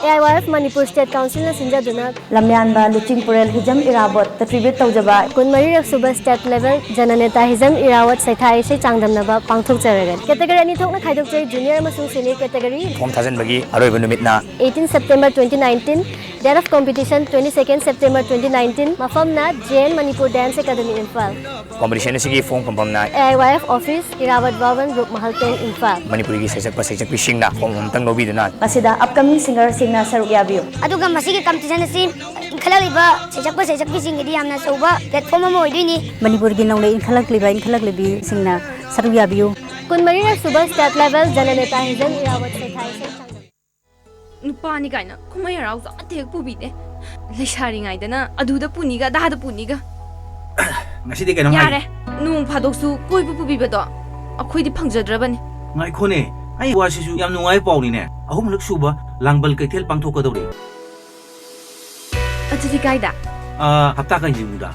A I Y F Manipur state ꯀꯥꯎꯟꯁꯤꯜꯅ ꯁꯤꯟꯖꯗꯨꯅ ꯂꯝꯌꯥꯟꯕ ꯂꯨꯆꯤꯡꯄꯨꯔꯦꯜ ꯍꯤꯖꯝ ꯏꯔꯥꯕꯣꯠꯇ ꯇ꯭ꯔꯤꯕ꯭ꯌꯨꯠ ꯇꯧꯖꯕ ꯀꯨꯟꯃꯔꯤꯔꯛ ꯁꯨꯕ ꯁ꯭ꯇꯦꯠ ꯂꯦꯚꯦꯜ ꯖꯅꯅꯦꯇꯥ ꯍꯤꯖꯝ ꯏꯔꯥꯕꯣꯠ ꯁꯩꯊꯥ ꯏꯁꯩ ꯆꯥꯡꯗꯝꯅꯕ ꯄꯥꯡꯊꯣꯛꯆꯔꯒꯅꯤ꯫ ꯀꯦꯇꯒꯣꯔꯤ ꯑꯅꯤ ꯊꯣꯛꯅ ꯈꯥꯏꯗꯣꯛꯆꯩ, ꯖꯨꯅꯤꯌꯔ ꯑꯃꯁꯨꯡ ꯁꯦꯅꯤꯌꯔ ꯀꯦꯇꯒꯣꯔꯤ꯫ ꯐꯣꯝ ꯊꯥꯖꯤꯟꯕꯒꯤ ꯑꯔꯣꯏꯕ ꯅꯨꯃꯤꯠꯅ eighteen September twenty nineteen, date of competition twenty second September twenty nineteen, ꯃꯐꯝꯅ J N Manipur dance academy Imphal. Competition ꯑꯁꯤꯒꯤ ꯐꯣꯝ ꯐꯪꯐꯝꯅ A I Y F office, Irabot Bhavan, Rup Mahal tank, Imphal. ꯃꯅꯤꯄꯨꯔꯤꯒꯤ ꯁꯩꯁꯛꯄ ꯁꯩꯁꯛꯄꯤꯁꯤꯡꯅ ꯐꯣꯝ ꯑꯃꯇꯪ ꯂꯧꯕꯤꯗꯨꯅ ꯃꯁꯤꯗ ꯑꯞꯀꯃꯤꯡ ꯁꯤꯡꯒꯔꯁꯤꯡꯅ ꯁꯔꯨꯛ ꯌꯥꯕꯤꯌꯨ꯫ ꯑꯗꯨꯒ ꯃꯁꯤꯒꯤ ꯀꯝꯄꯤꯇꯤꯁꯟ ꯑꯁꯤ ꯏꯟꯈꯠꯂꯛꯂꯤꯕ ꯁꯩꯁꯛꯄ ꯁꯩꯁꯛꯄꯤꯁꯤꯡꯒꯤꯗꯤ ꯌꯥꯝꯅ ꯑꯆꯧꯕ ꯄ꯭ꯂꯦꯠꯐꯣꯝ ꯑꯃ ꯑꯣꯏꯗꯣꯏꯅꯤ꯫ ꯃꯅꯤꯄꯨꯔꯒꯤ ꯅꯧꯅ ꯏꯟꯈꯠꯂꯛꯂꯤꯕ ꯏꯟꯈꯠꯂꯛꯂꯤꯕꯤꯁꯤꯡꯅ ꯁꯔꯨꯛ ꯌꯥꯕꯤꯌꯨ꯫ ꯀꯨꯟꯃꯔꯤꯔꯛ ꯁꯨꯕ ꯁ꯭ꯇꯦꯠ ꯂꯦꯚꯦꯜ ꯖꯅꯅꯦꯇꯥ ꯍꯤꯖꯝ ꯏꯔꯥꯕꯠ ꯁꯩꯊꯥ ꯏꯁꯩ ꯆꯥꯡꯗꯝ꯫ ꯅꯨꯄꯥꯅꯤ ꯀꯥꯏꯅ ꯀꯨꯝꯍꯩ ꯍꯔꯥꯎꯁꯨ ꯑꯃꯠꯇ ꯍꯦꯛ ꯄꯨꯕꯤꯗꯦ꯫ ꯂꯩꯁꯥꯔꯤꯉꯩꯗꯅ ꯑꯗꯨꯗ ꯄꯨꯅꯤꯒ ꯑꯗꯥꯗ ꯄꯨꯅꯤꯒ꯫ ꯉꯁꯤꯗꯤ ꯀꯩꯅꯣꯝ ꯍꯥꯏꯒꯦ꯫ ꯌꯥꯔꯦ, ꯅꯣꯡ ꯐꯥꯗꯣꯛꯁꯨ ꯀꯣꯏꯕ ꯄꯨꯕꯤꯕꯗꯣ ꯑꯩꯈꯣꯏꯗꯤ ꯐꯪꯖꯗ꯭ꯔꯕꯅꯤ꯫ ꯉꯥꯏꯈꯣꯅꯦ, ꯑꯩ ꯋꯥꯁꯤꯁꯨ ꯌꯥꯝ ꯅꯨꯡꯉꯥꯏꯕ ꯄꯥꯎꯅꯤꯅꯦ꯫ ꯑꯍꯨꯝꯂꯛ ꯁꯨꯕ ꯂꯥꯡꯕꯜ ꯀꯩꯊꯦꯜ ꯄꯥꯡꯊꯣꯛꯀꯗꯧꯔꯤ꯫ ꯑꯗꯨꯗꯤ ꯀꯥꯏꯗ? ꯑꯥ, ꯍꯞꯇꯥ ꯀꯥꯡꯖꯩꯕꯨꯡꯗ꯫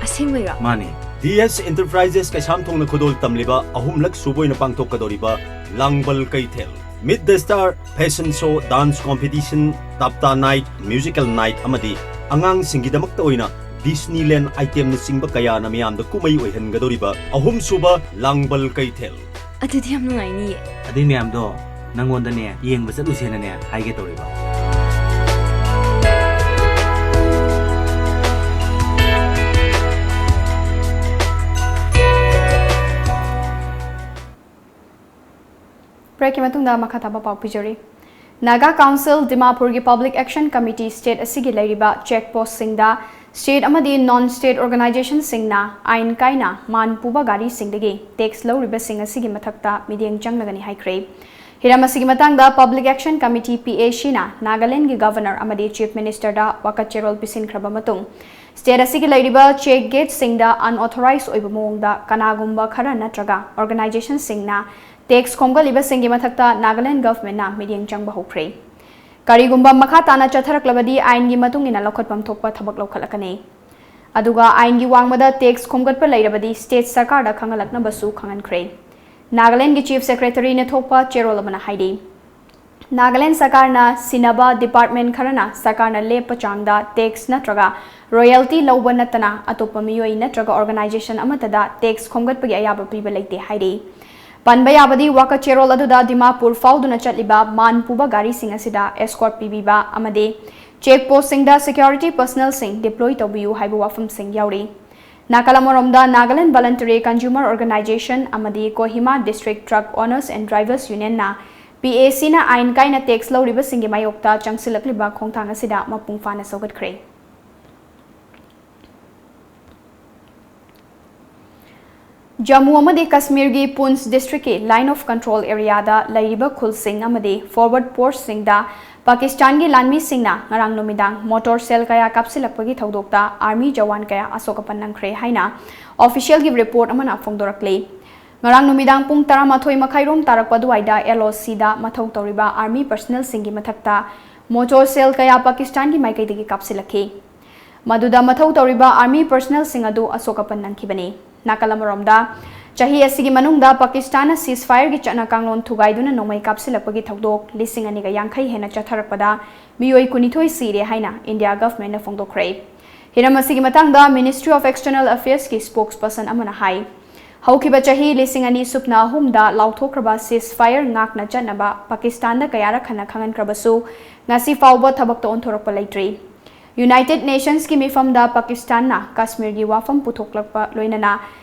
ꯑꯁꯦꯡꯕꯩꯔꯣ? ꯃꯥꯅꯦ꯫ ꯗꯤ ꯑꯦꯁ Enterprises ꯀꯩꯁꯥꯝꯊꯣꯡꯅ ꯈꯨꯗꯣꯜ ꯇꯝꯂꯤꯕ ꯑꯍꯨꯝꯂꯛ ꯁꯨꯕ ꯑꯣꯏꯅ ꯄꯥꯡꯊꯣꯛꯀꯗꯧꯔꯤꯕ ꯂꯥꯡꯕꯜ ꯀꯩꯊꯦꯜ, Meet the Star Fashion Show, Dance Competition, ꯇꯞꯇꯥ Night, Musical Night ꯑꯃꯗꯤ ꯑꯉꯥꯡꯁꯤꯡꯒꯤꯗꯃꯛꯇ ꯑꯣꯏꯅ ꯗꯤꯁꯅꯤꯂꯦꯟ ꯑꯥꯏꯇꯦꯝꯅꯆꯤꯡꯕ ꯀꯌꯥꯅ ꯃꯤꯌꯥꯝꯗ ꯀꯨꯝꯍꯩ ꯑꯣꯏꯍꯟꯒꯗꯧꯔꯤꯕ ꯑꯍꯨꯝꯁꯨꯕ ꯂꯥꯡꯕꯜ ꯀꯩꯊꯦꯜ꯫ ꯑꯗꯨꯗꯤ ꯌꯥꯝ ꯅꯨꯡꯉꯥꯏꯅꯤꯌꯦ꯫ ꯑꯗꯨꯏ ꯃꯌꯥꯝꯗꯣ ꯅꯪꯉꯣꯟꯗꯅꯦ ꯌꯦꯡꯕ ꯆꯠꯂꯨꯁꯦꯅꯅꯦ ꯍꯥꯏꯒꯦ ꯇꯧꯔꯤꯕ꯫ Breakꯀꯤ ꯃꯇꯨꯡꯗ ꯃꯈꯥ ꯇꯥꯕ ꯄꯥꯎ ꯄꯤꯖꯔꯤ꯫ Naga Council ꯗꯤꯃꯥꯄꯨꯔꯒꯤ Public Action Committee state ꯑꯁꯤꯒꯤ ꯂꯩꯔꯤꯕ check postꯁꯤꯡꯗ state ꯑꯃꯗꯤ non state organizationꯁꯤꯡꯅ ꯑꯥꯏꯟ ꯀꯥꯏꯅ ꯃꯥꯟ ꯄꯨꯕ ꯒꯥꯔꯤꯁꯤꯡꯗꯒꯤ tax ꯂꯧꯔꯤꯕꯁꯤꯡ ꯑꯁꯤꯒꯤ ꯃꯊꯛꯇ ꯃꯤꯠꯌꯦꯡ ꯆꯪꯂꯒꯅꯤ ꯍꯥꯏꯈ꯭ꯔꯦ꯫ ꯍꯤꯔꯝ ꯑꯁꯤꯒꯤ ꯃꯇꯥꯡꯗ Public Action Committee, PACꯅ ꯅꯥꯒꯥꯂꯦꯟꯗꯒꯤ Governor ꯑꯃꯗꯤ Chief Ministerꯗ ꯋꯥꯀꯠ ꯆꯦꯔꯣꯜ ꯄꯤꯁꯤꯟꯈ꯭ꯔꯕ ꯃꯇꯨꯡ, state ꯑꯁꯤꯒꯤ ꯂꯩꯔꯤꯕ check gateꯁꯤꯡꯗ unauthorized ꯑꯣꯏꯕ ꯃꯑꯣꯡꯗ ꯀꯅꯥꯒꯨꯝꯕ ꯈꯔ ꯅꯠꯇ꯭ꯔꯒ organizationꯁꯤꯡꯅ tax ꯈꯣꯝꯒꯠꯂꯤꯕꯁꯤꯡꯒꯤ ꯃꯊꯛꯇ Nagaland governmentꯅ ꯃꯤꯠꯌꯦꯡ ꯆꯪꯕ ꯍꯧꯈ꯭ꯔꯦ꯫ ꯀꯔꯤꯒꯨꯝꯕ ꯃꯈꯥ ꯇꯥꯅ ꯆꯠꯊꯔꯛꯂꯕꯗꯤ ꯑꯥꯏꯟꯒꯤ ꯃꯇꯨꯡ ꯏꯟꯅ ꯂꯧꯈꯠꯐꯝ ꯊꯣꯛꯄ ꯊꯕꯛ ꯂꯧꯈꯠꯂꯛꯀꯅꯤ꯫ ꯑꯗꯨꯒ ꯑꯥꯏꯟꯒꯤ ꯋꯥꯡꯃꯗ tax ꯈꯣꯝꯒꯠꯄ ꯂꯩꯔꯕꯗꯤ state ꯁꯔꯀꯥꯔꯗ ꯈꯪꯍꯜꯂꯛꯅꯕꯁꯨ ꯈꯪꯍꯟꯈ꯭ꯔꯦ꯫ ꯅꯥꯒꯥꯂꯦꯟꯗꯒꯤ Chief Secretaryꯅ ꯊꯣꯛꯄ ꯆꯦꯔꯣꯜ ꯑꯃꯅ ꯍꯥꯏꯔꯤ, ꯅꯥꯒꯥꯂꯦꯟꯗ ꯁꯔꯀꯥꯔꯅ ꯁꯤꯟꯅꯕ department ꯈꯔꯅ ꯁꯔꯀꯥꯔꯅ ꯂꯦꯞꯄ ꯆꯥꯡꯗ tax ꯅꯠꯇ꯭ꯔꯒ royalty ꯂꯧꯕ ꯅꯠꯇꯅ ꯑꯇꯣꯞꯄ ꯃꯤꯑꯣꯏ ꯅꯠꯇ꯭ꯔꯒ organization ꯑꯃꯠꯇꯗ tax ꯈꯣꯝꯒꯠꯄꯒꯤ ꯑꯌꯥꯕ ꯄꯤꯕ ꯂꯩꯇꯦ ꯍꯥꯏꯔꯤ꯫ ꯄꯟꯕ ꯌꯥꯕꯗꯤ, ꯋꯥꯀꯠ ꯆꯦꯔꯣꯜ ꯑꯗꯨꯗ ꯗꯤꯃꯥꯄꯨꯔ ꯐꯥꯎꯗꯨꯅ ꯆꯠꯂꯤꯕ ꯃꯥꯟ ꯄꯨꯕ ꯒꯥꯔꯤꯁꯤꯡ ꯑꯁꯤꯗ escort ꯄꯤꯕꯤꯕ ꯑꯃꯗꯤ check postꯁꯤꯡꯗ security personnelꯁꯤꯡ deploy ꯇꯧꯕꯤꯌꯨ ꯍꯥꯏꯕ ꯋꯥꯐꯝꯁꯤꯡ ꯌꯥꯎꯔꯤ꯫ ꯅꯥꯀꯜ ꯑꯃꯔꯣꯝꯗ, Nagaland Voluntary Consumer Organisation ꯑꯃꯗꯤ Kohima District Truck Owners and Drivers Unionꯅ PACꯅ ꯑꯥꯏꯟ ꯀꯥꯏꯅ tax ꯂꯧꯔꯤꯕꯁꯤꯡꯒꯤ ꯃꯥꯌꯣꯛꯇ ꯆꯪꯁꯤꯜꯂꯛꯂꯤꯕ ꯈꯣꯡꯊꯥꯡ ꯑꯁꯤꯗ ꯃꯄꯨꯡ ꯐꯥꯅ ꯁꯧꯒꯠꯈ꯭ꯔꯦ꯫ ꯖꯝꯃꯨ ꯑꯃꯗꯤ ꯀꯥꯁꯃꯤꯔꯒꯤ ꯄꯨꯟꯁ districtꯀꯤ Line of Control areaꯗ ꯂꯩꯔꯤꯕ ꯈꯨꯜꯁꯤꯡ ꯑꯃꯗꯤ forward postꯁꯤꯡꯗ ꯄꯥꯀꯤꯁꯇꯥꯟꯒꯤ ꯂꯥꯟꯃꯤꯁꯤꯡꯅ ꯉꯔꯥꯡ ꯅꯨꯃꯤꯗꯥꯡ mortar shell ꯀꯌꯥ ꯀꯥꯞꯁꯤꯜꯂꯛꯄꯒꯤ ꯊꯧꯗꯣꯛꯇ army ꯖꯋꯥꯟ ꯀꯌꯥ ꯑꯁꯣꯛ ꯑꯄꯟ ꯅꯪꯈ꯭ꯔꯦ ꯍꯥꯏꯅ officialꯒꯤ report ꯑꯃꯅ ꯐꯣꯡꯗꯣꯔꯛꯂꯤ꯫ ꯉꯔꯥꯡ ꯅꯨꯃꯤꯗꯥꯡ ꯄꯨꯡ ꯇꯔꯥꯃꯥꯊꯣꯏ ꯃꯈꯥꯏꯔꯣꯝ ꯇꯥꯔꯛꯄ ꯑꯗꯨꯋꯥꯏꯗ LOCꯗ ꯃꯊꯧ ꯇꯧꯔꯤꯕ army personnelꯁꯤꯡꯒꯤ ꯃꯊꯛꯇ mortar shell ꯀꯌꯥ ꯄꯥꯀꯤꯁꯇꯥꯟꯒꯤ ꯃꯥꯏꯀꯩꯗꯒꯤ ꯀꯥꯞꯁꯤꯜꯂꯛꯈꯤ꯫ ꯃꯗꯨꯗ ꯃꯊꯧ ꯇꯧꯔꯤꯕ army personnelꯁꯤꯡ ꯑꯗꯨ ꯑꯁꯣꯛ ꯑꯄꯟ ꯅꯪꯈꯤꯕꯅꯤ꯫ ꯅꯥꯀꯜ ꯑꯃꯔꯣꯝꯗ, ꯆꯍꯤ ꯑꯁꯤꯒꯤ ꯃꯅꯨꯡꯗ ꯄꯥꯀꯤꯁꯇꯥꯟꯅ ceasefireꯒꯤ ꯆꯠꯅ ꯀꯥꯡꯂꯣꯟ ꯊꯨꯒꯥꯏꯗꯨꯅ ꯅꯣꯡꯃꯩ ꯀꯥꯞꯁꯤꯜꯂꯛꯄꯒꯤ ꯊꯧꯗꯣꯛ ꯂꯤꯁꯤꯡ ꯑꯅꯤꯒ ꯌꯥꯡꯈꯩ ꯍꯦꯟꯅ ꯆꯠꯊꯔꯛꯄꯗ ꯃꯤꯑꯣꯏ ꯀꯨꯟꯅꯤꯊꯣꯏ ꯁꯤꯔꯦ ꯍꯥꯏꯅ India governmentꯅ ꯐꯣꯡꯗꯣꯛꯈ꯭ꯔꯦ꯫ ꯍꯤꯔꯝ ꯑꯁꯤꯒꯤ ꯃꯇꯥꯡꯗ Ministry of External Affairs ꯀꯤ spokesperson ꯑꯃꯅ ꯍꯥꯏ, ꯍꯧꯈꯤꯕ ꯆꯍꯤ ꯂꯤꯁꯤꯡ ꯑꯅꯤ ꯁꯨꯞꯅ ꯑꯍꯨꯝꯗ ꯂꯥꯎꯊꯣꯛꯈ꯭ꯔꯕ ceasefire ꯉꯥꯛꯅ ꯆꯠꯅꯕ ꯄꯥꯀꯤꯁꯇꯥꯟꯗ ꯀꯌꯥꯔꯛ ꯍꯟꯅ ꯈꯪꯍꯟꯈ꯭ꯔꯕꯁꯨ, ꯉꯁꯤ ꯐꯥꯎꯕ ꯊꯕꯛꯇ ꯑꯣꯟꯊꯣꯔꯛꯄ ꯂꯩꯇ꯭ꯔꯤ꯫ United Nations ꯀꯤ ꯃꯤꯐꯝꯗ ꯄꯥꯀꯤꯁꯇꯥꯟꯅ ꯀꯥꯁꯃꯤꯔꯒꯤ ꯋꯥꯐꯝ ꯄꯨꯊꯣꯛꯂꯛꯄ ꯂꯣꯏꯅꯅ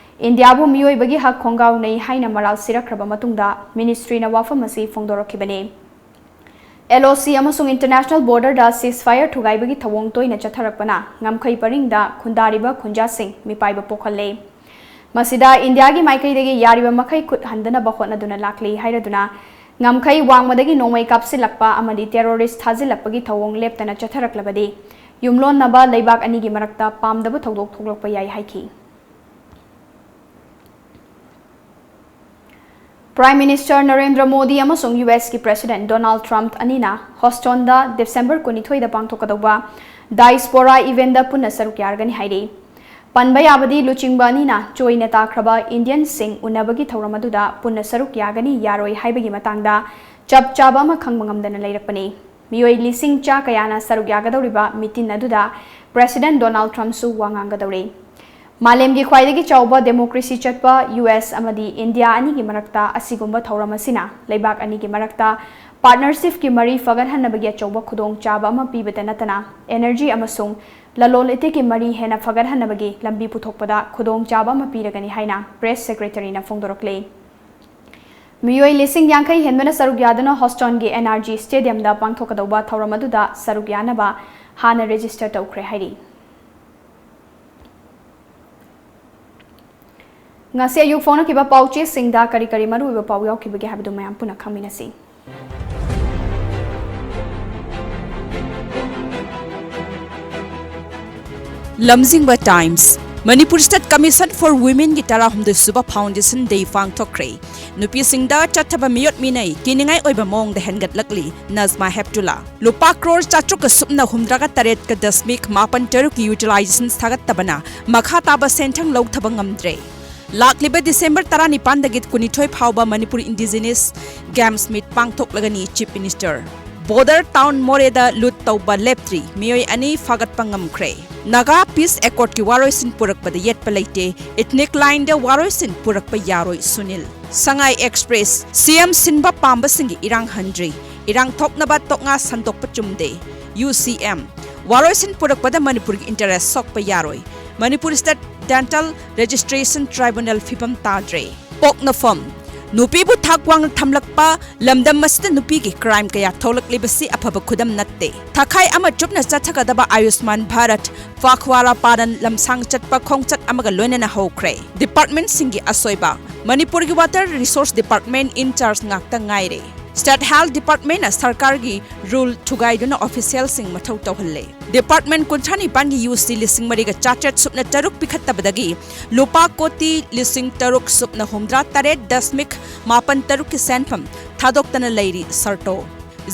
ꯏꯟꯗꯤꯌꯥꯕꯨ ꯃꯤꯑꯣꯏꯕꯒꯤ ꯍꯛ ꯈꯣꯡꯒꯥꯎꯅꯩ ꯍꯥꯏꯅ ꯃꯔꯥꯜ ꯁꯤꯔꯛꯈ꯭ꯔꯕ ꯃꯇꯨꯡꯗ ministry ꯅ ꯋꯥꯐꯝ ꯑꯁꯤ ꯐꯣꯡꯗꯣꯔꯛꯈꯤꯕꯅꯤ꯫ L O C ꯑꯃꯁꯨꯡ international border ꯗ ceasefire ꯊꯨꯒꯥꯏꯕꯒꯤ ꯊꯧꯑꯣꯡ ꯇꯣꯏꯅ ꯆꯠꯊꯔꯛꯄꯅ ꯉꯝꯈꯩ ꯄꯔꯤꯡꯗ ꯈꯨꯟꯗꯥꯔꯤꯕ ꯈꯨꯟꯖꯥꯁꯤꯡ ꯃꯤꯄꯥꯏꯕ ꯄꯣꯛꯍꯜꯂꯦ꯫ ꯃꯁꯤꯗ ꯏꯟꯗꯤꯌꯥꯒꯤ ꯃꯥꯏꯀꯩꯗꯒꯤ ꯌꯥꯔꯤꯕ ꯃꯈꯩ ꯈꯨꯠ ꯍꯟꯗꯅꯕ ꯍꯣꯠꯅꯗꯨꯅ ꯂꯥꯛꯂꯤ ꯍꯥꯏꯔꯗꯨꯅ, ꯉꯝꯈꯩ ꯋꯥꯡꯃꯗꯒꯤ ꯅꯣꯡꯃꯩ ꯀꯥꯞꯁꯤꯜꯂꯛꯄ ꯑꯃꯗꯤ terrorist ꯊꯥꯖꯤꯜꯂꯛꯄꯒꯤ ꯊꯧꯑꯣꯡ ꯂꯦꯞꯇꯅ ꯆꯠꯊꯔꯛꯂꯕꯗꯤ, ꯌꯨꯝꯂꯣꯟꯅꯕ ꯂꯩꯕꯥꯛ ꯑꯅꯤꯒꯤ ꯃꯔꯛꯇ ꯄꯥꯝꯗꯕ ꯊꯧꯗꯣꯛ ꯊꯣꯛꯂꯛꯄ ꯌꯥꯏ ꯍꯥꯏꯈꯤ꯫ Prime Minister ꯅꯔꯦꯟꯗ꯭ꯔ ꯃꯣꯗꯤ ꯑꯃꯁꯨꯡ U S ꯀꯤ President ꯗꯣꯅꯥꯜꯗ ꯇ꯭ꯔꯝꯞ ꯑꯅꯤꯅ ꯍꯣꯁꯇꯣꯟꯗ ꯗꯤꯁꯦꯝꯕꯔ ꯀꯨꯟꯅꯤꯊꯣꯏꯗ ꯄꯥꯡꯊꯣꯛꯀꯗꯧꯕ diaspora event ꯗ ꯄꯨꯟꯅ ꯁꯔꯨꯛ ꯌꯥꯔꯒꯅꯤ ꯍꯥꯏꯔꯤ꯫ ꯄꯟꯕ ꯌꯥꯕꯗꯤ, ꯂꯨꯆꯤꯡꯕ ꯑꯅꯤꯅ ꯆꯣꯏꯅ ꯇꯥꯈ꯭ꯔꯕ Indian ꯁꯤꯡ ꯎꯅꯕꯒꯤ ꯊꯧꯔꯝ ꯑꯗꯨꯗ ꯄꯨꯟꯅ ꯁꯔꯨꯛ ꯌꯥꯒꯅꯤ ꯌꯥꯔꯣꯏ ꯍꯥꯏꯕꯒꯤ ꯃꯇꯥꯡꯗ ꯆꯞ ꯆꯥꯕ ꯑꯃ ꯈꯪꯕ ꯉꯝꯗꯅ ꯂꯩꯔꯛꯄꯅꯤ꯫ ꯃꯤꯑꯣꯏ ꯂꯤꯁꯤꯡ ꯆꯥ ꯀꯌꯥꯅ ꯁꯔꯨꯛ ꯌꯥꯒꯗꯧꯔꯤꯕ meeting ꯑꯗꯨꯗ President ꯗꯣꯅꯥꯜꯗ ꯇ꯭ꯔꯝꯞꯁꯨ ꯋꯥ ꯉꯥꯡꯒꯗꯧꯔꯤ꯫ ꯃꯥꯂꯦꯝꯒꯤ ꯈ꯭ꯋꯥꯏꯗꯒꯤ ꯆꯥꯎꯕ democracy ꯆꯠꯄ U S ꯑꯃꯗꯤ ꯏꯟꯗꯤꯌꯥ ꯑꯅꯤꯒꯤ ꯃꯔꯛꯇ ꯑꯁꯤꯒꯨꯝꯕ ꯊꯧꯔꯝ ꯑꯁꯤꯅ ꯂꯩꯕꯥꯛ ꯑꯅꯤꯒꯤ ꯃꯔꯛꯇ partnership ꯀꯤ ꯃꯔꯤ ꯐꯒꯠꯍꯟꯅꯕꯒꯤ ꯑꯆꯧꯕ ꯈꯨꯗꯣꯡꯆꯥꯕ ꯑꯃ ꯄꯤꯕꯇ ꯅꯠꯇꯅ, energy ꯑꯃꯁꯨꯡ ꯂꯂꯣꯟ ꯏꯇꯤꯛꯀꯤ ꯃꯔꯤ ꯍꯦꯟꯅ ꯐꯒꯠꯍꯟꯅꯕꯒꯤ ꯂꯝꯕꯤ ꯄꯨꯊꯣꯛꯄꯗ ꯈꯨꯗꯣꯡꯆꯥꯕ ꯑꯃ ꯄꯤꯔꯒꯅꯤ ꯍꯥꯏꯅ Press Secretary ꯅ ꯐꯣꯡꯗꯣꯔꯛꯂꯤ꯫ ꯃꯤꯑꯣꯏ ꯂꯤꯁꯤꯡ ꯌꯥꯡꯈꯩ ꯍꯦꯟꯕꯅ ꯁꯔꯨꯛ ꯌꯥꯗꯨꯅ ꯍꯣꯁꯇꯣꯟꯒꯤ N R G Stadium ꯗ ꯄꯥꯡꯊꯣꯛꯀꯗꯧꯕ ꯊꯧꯔꯝ ꯑꯗꯨꯗ ꯁꯔꯨꯛ ꯌꯥꯅꯕ ꯍꯥꯟꯅ register ꯇꯧꯈ꯭ꯔꯦ ꯍꯥꯏꯔꯤ꯫ ꯉꯁꯤ ꯑꯌꯨꯛ ꯐꯣꯡꯅꯈꯤꯕ ꯄꯥꯎꯆꯦꯁꯤꯡꯗ ꯀꯔꯤ ꯀꯔꯤ ꯃꯔꯨꯑꯣꯏꯕ ꯄꯥꯎ ꯌꯥꯎꯈꯤꯕꯒꯦ ꯍꯥꯏꯕꯗꯨ ꯃꯌꯥꯝ ꯄꯨꯟꯅ ꯈꯪꯃꯤꯟꯅꯁꯤ꯫ ꯂꯝꯖꯤꯡꯕ Times꯫ Manipur State Commission for Women ꯒꯤ ꯇꯔꯥꯍꯨꯝꯗꯣꯏ ꯁꯨꯕ Foundation Day ꯄꯥꯡꯊꯣꯛꯈ꯭ꯔꯦ꯫ ꯅꯨꯄꯤꯁꯤꯡꯗ ꯆꯠꯊꯕ ꯃꯤꯑꯣꯠ ꯃꯤꯅꯩ ꯀꯤꯅꯤꯡꯉꯥꯏ ꯑꯣꯏꯕ ꯃꯑꯣꯡꯗ ꯍꯦꯟꯒꯠꯂꯛꯂꯤ꯫ ꯅꯖꯃꯥ ꯍꯦꯞꯇꯨꯂꯥ꯫ ꯂꯨꯄꯥ ꯀ꯭ꯔꯣꯔ ꯆꯥꯇ꯭ꯔꯨꯛꯀ ꯁꯨꯞꯅ ꯍꯨꯝꯗ꯭ꯔꯥꯒ ꯇꯔꯦꯠꯀ ꯗꯁꯃꯤꯛ ꯃꯥꯄꯟ ꯇꯔꯨꯛꯀꯤ utilization ꯁꯥꯒꯠꯇꯕꯅ ꯃꯈꯥ ꯇꯥꯕ ꯁꯦꯟꯊꯪ ꯂꯧꯊꯕ ꯉꯝꯗ꯭ꯔꯦ꯫ ꯂꯥꯛꯂꯤꯕ ꯗꯤꯁꯦꯝꯕꯔ ꯇꯔꯥꯅꯤꯄꯥꯟꯗꯒꯤ ꯀꯨꯟꯅꯤꯊꯣꯏ ꯐꯥꯎꯕ Manipur Indigenous Games Meet ꯄꯥꯡꯊꯣꯛꯂꯒꯅꯤ Chief Minister꯫ Border town ꯃꯣꯔꯦꯗ ꯂꯨꯠ ꯇꯧꯕ ꯂꯦꯞꯇ꯭ꯔꯤ, ꯃꯤꯑꯣꯏ ꯑꯅꯤ ꯐꯥꯒꯠꯄ ꯉꯝꯈ꯭ꯔꯦ꯫ ꯅꯥꯒꯥ ꯄꯤꯁ ꯑꯦꯀꯣꯔꯗꯀꯤ ꯋꯥꯔꯣꯏꯁꯤꯟ ꯄꯨꯔꯛꯄꯗ ꯌꯦꯠꯄ ꯂꯩꯇꯦ, ꯏꯊꯅꯤꯛ ꯂꯥꯏꯟꯗ ꯋꯥꯔꯣꯏꯁꯤꯟ ꯄꯨꯔꯛꯄ ꯌꯥꯔꯣꯏ, ꯁꯨꯅꯤꯜ꯫ ꯁꯉꯥꯏ ꯑꯦꯛꯁꯄ꯭ꯔꯦꯁ, ꯁꯤ ꯑꯦꯝ ꯁꯤꯟꯕ ꯄꯥꯝꯕꯁꯤꯡꯒꯤ ꯏꯔꯥꯡ ꯍꯟꯗ꯭ꯔꯤ, ꯏꯔꯥꯡ ꯊꯣꯛꯅꯕ ꯇꯣꯛꯉꯥ ꯁꯟꯗꯣꯛꯄ ꯆꯨꯝꯗꯦ, ꯌꯨ ꯁꯤ ꯑꯦꯝ꯫ ꯋꯥꯔꯣꯏꯁꯤꯟ ꯄꯨꯔꯛꯄꯗ ꯃꯅꯤꯄꯨꯔꯒꯤ ꯏꯟꯇꯔꯦꯁ ꯁꯣꯛꯄ ꯌꯥꯔꯣꯏ, ꯃꯅꯤꯄꯨꯔ ꯁ꯭ꯇꯦꯠ ꯗꯦꯟꯇꯜ ꯔꯦꯖꯤꯁꯇ꯭ꯔꯦꯁꯟ ꯇ꯭ꯔꯥꯏꯕꯨꯅꯦꯜ ꯐꯤꯕꯝ ꯇꯥꯗ꯭ꯔꯦ꯫ ꯄꯣꯛꯅꯐꯝ, ꯅꯨꯄꯤꯕꯨ ꯊꯥꯛ ꯋꯥꯡꯅ ꯊꯝꯂꯛꯄ ꯂꯝꯗꯝ ꯑꯁꯤꯗ ꯅꯨꯄꯤꯒꯤ ꯀ꯭ꯔꯥꯏꯝ ꯀꯌꯥ ꯊꯣꯛꯂꯛꯂꯤꯕꯁꯤ ꯑꯐꯕ ꯈꯨꯗꯝ ꯅꯠꯇꯦ꯫ ꯊꯥꯈꯥꯏ ꯑꯃ ꯆꯨꯞꯅ ꯆꯠꯊꯒꯗꯕ ꯑꯥꯌꯨꯁꯃꯥꯟ ꯚꯥꯔꯠ ꯐꯥꯈ꯭ꯋꯥꯔꯥ ꯄꯥꯔꯟ ꯂꯝꯁꯥꯡ ꯆꯠꯄ ꯈꯣꯡꯆꯠ ꯑꯃꯒ ꯂꯣꯏꯅꯅ ꯍꯧꯈ꯭ꯔꯦ꯫ ꯗꯤꯄꯥꯔꯠꯃꯦꯟꯠꯁꯤꯡꯒꯤ ꯑꯁꯣꯏꯕ꯫ ꯃꯅꯤꯄꯨꯔꯒꯤ ꯋꯥꯇꯔ ꯔꯤꯁꯣꯔꯁ ꯗꯤꯄꯥꯔꯠꯃꯦꯟꯠ ꯏꯟꯆꯥꯔꯖ ꯉꯥꯛꯇ ꯉꯥꯏꯔꯦ꯫ ꯁ꯭ꯇꯦꯠ ꯍꯦꯜꯊ ꯗꯤꯄꯥꯔꯠꯃꯦꯟꯠꯅ ꯁꯔꯀꯥꯔꯒꯤ ꯔꯨꯜ ꯊꯨꯒꯥꯏꯗꯨꯅ ꯑꯣꯐꯤꯁꯤꯌꯦꯜꯁꯤꯡ ꯃꯊꯧ ꯇꯧꯍꯜꯂꯦ꯫ ꯗꯤꯄꯥꯔꯠꯃꯦꯟꯠ ꯀꯨꯟꯊ꯭ꯔꯥ ꯅꯤꯄꯥꯟꯒꯤ ꯌꯨ ꯁꯤ ꯂꯤꯁꯤꯡ ꯃꯔꯤꯒ ꯆꯥꯇ꯭ꯔꯦꯠ ꯁꯨꯞꯅ ꯇꯔꯨꯛ ꯄꯤꯈꯠꯇꯕꯗꯒꯤ ꯂꯨꯄꯥ ꯀꯣꯇꯤ ꯂꯤꯁꯤꯡ ꯇꯔꯨꯛ ꯁꯨꯞꯅ ꯍꯨꯝꯗ꯭ꯔꯥ ꯇꯔꯦꯠ ꯗꯁꯃꯤꯛ ꯃꯥꯄꯟ ꯇꯔꯨꯛꯀꯤ ꯁꯦꯟꯐꯝ ꯊꯥꯗꯣꯛꯇꯅ ꯂꯩꯔꯤ ꯁꯔꯇꯣ꯫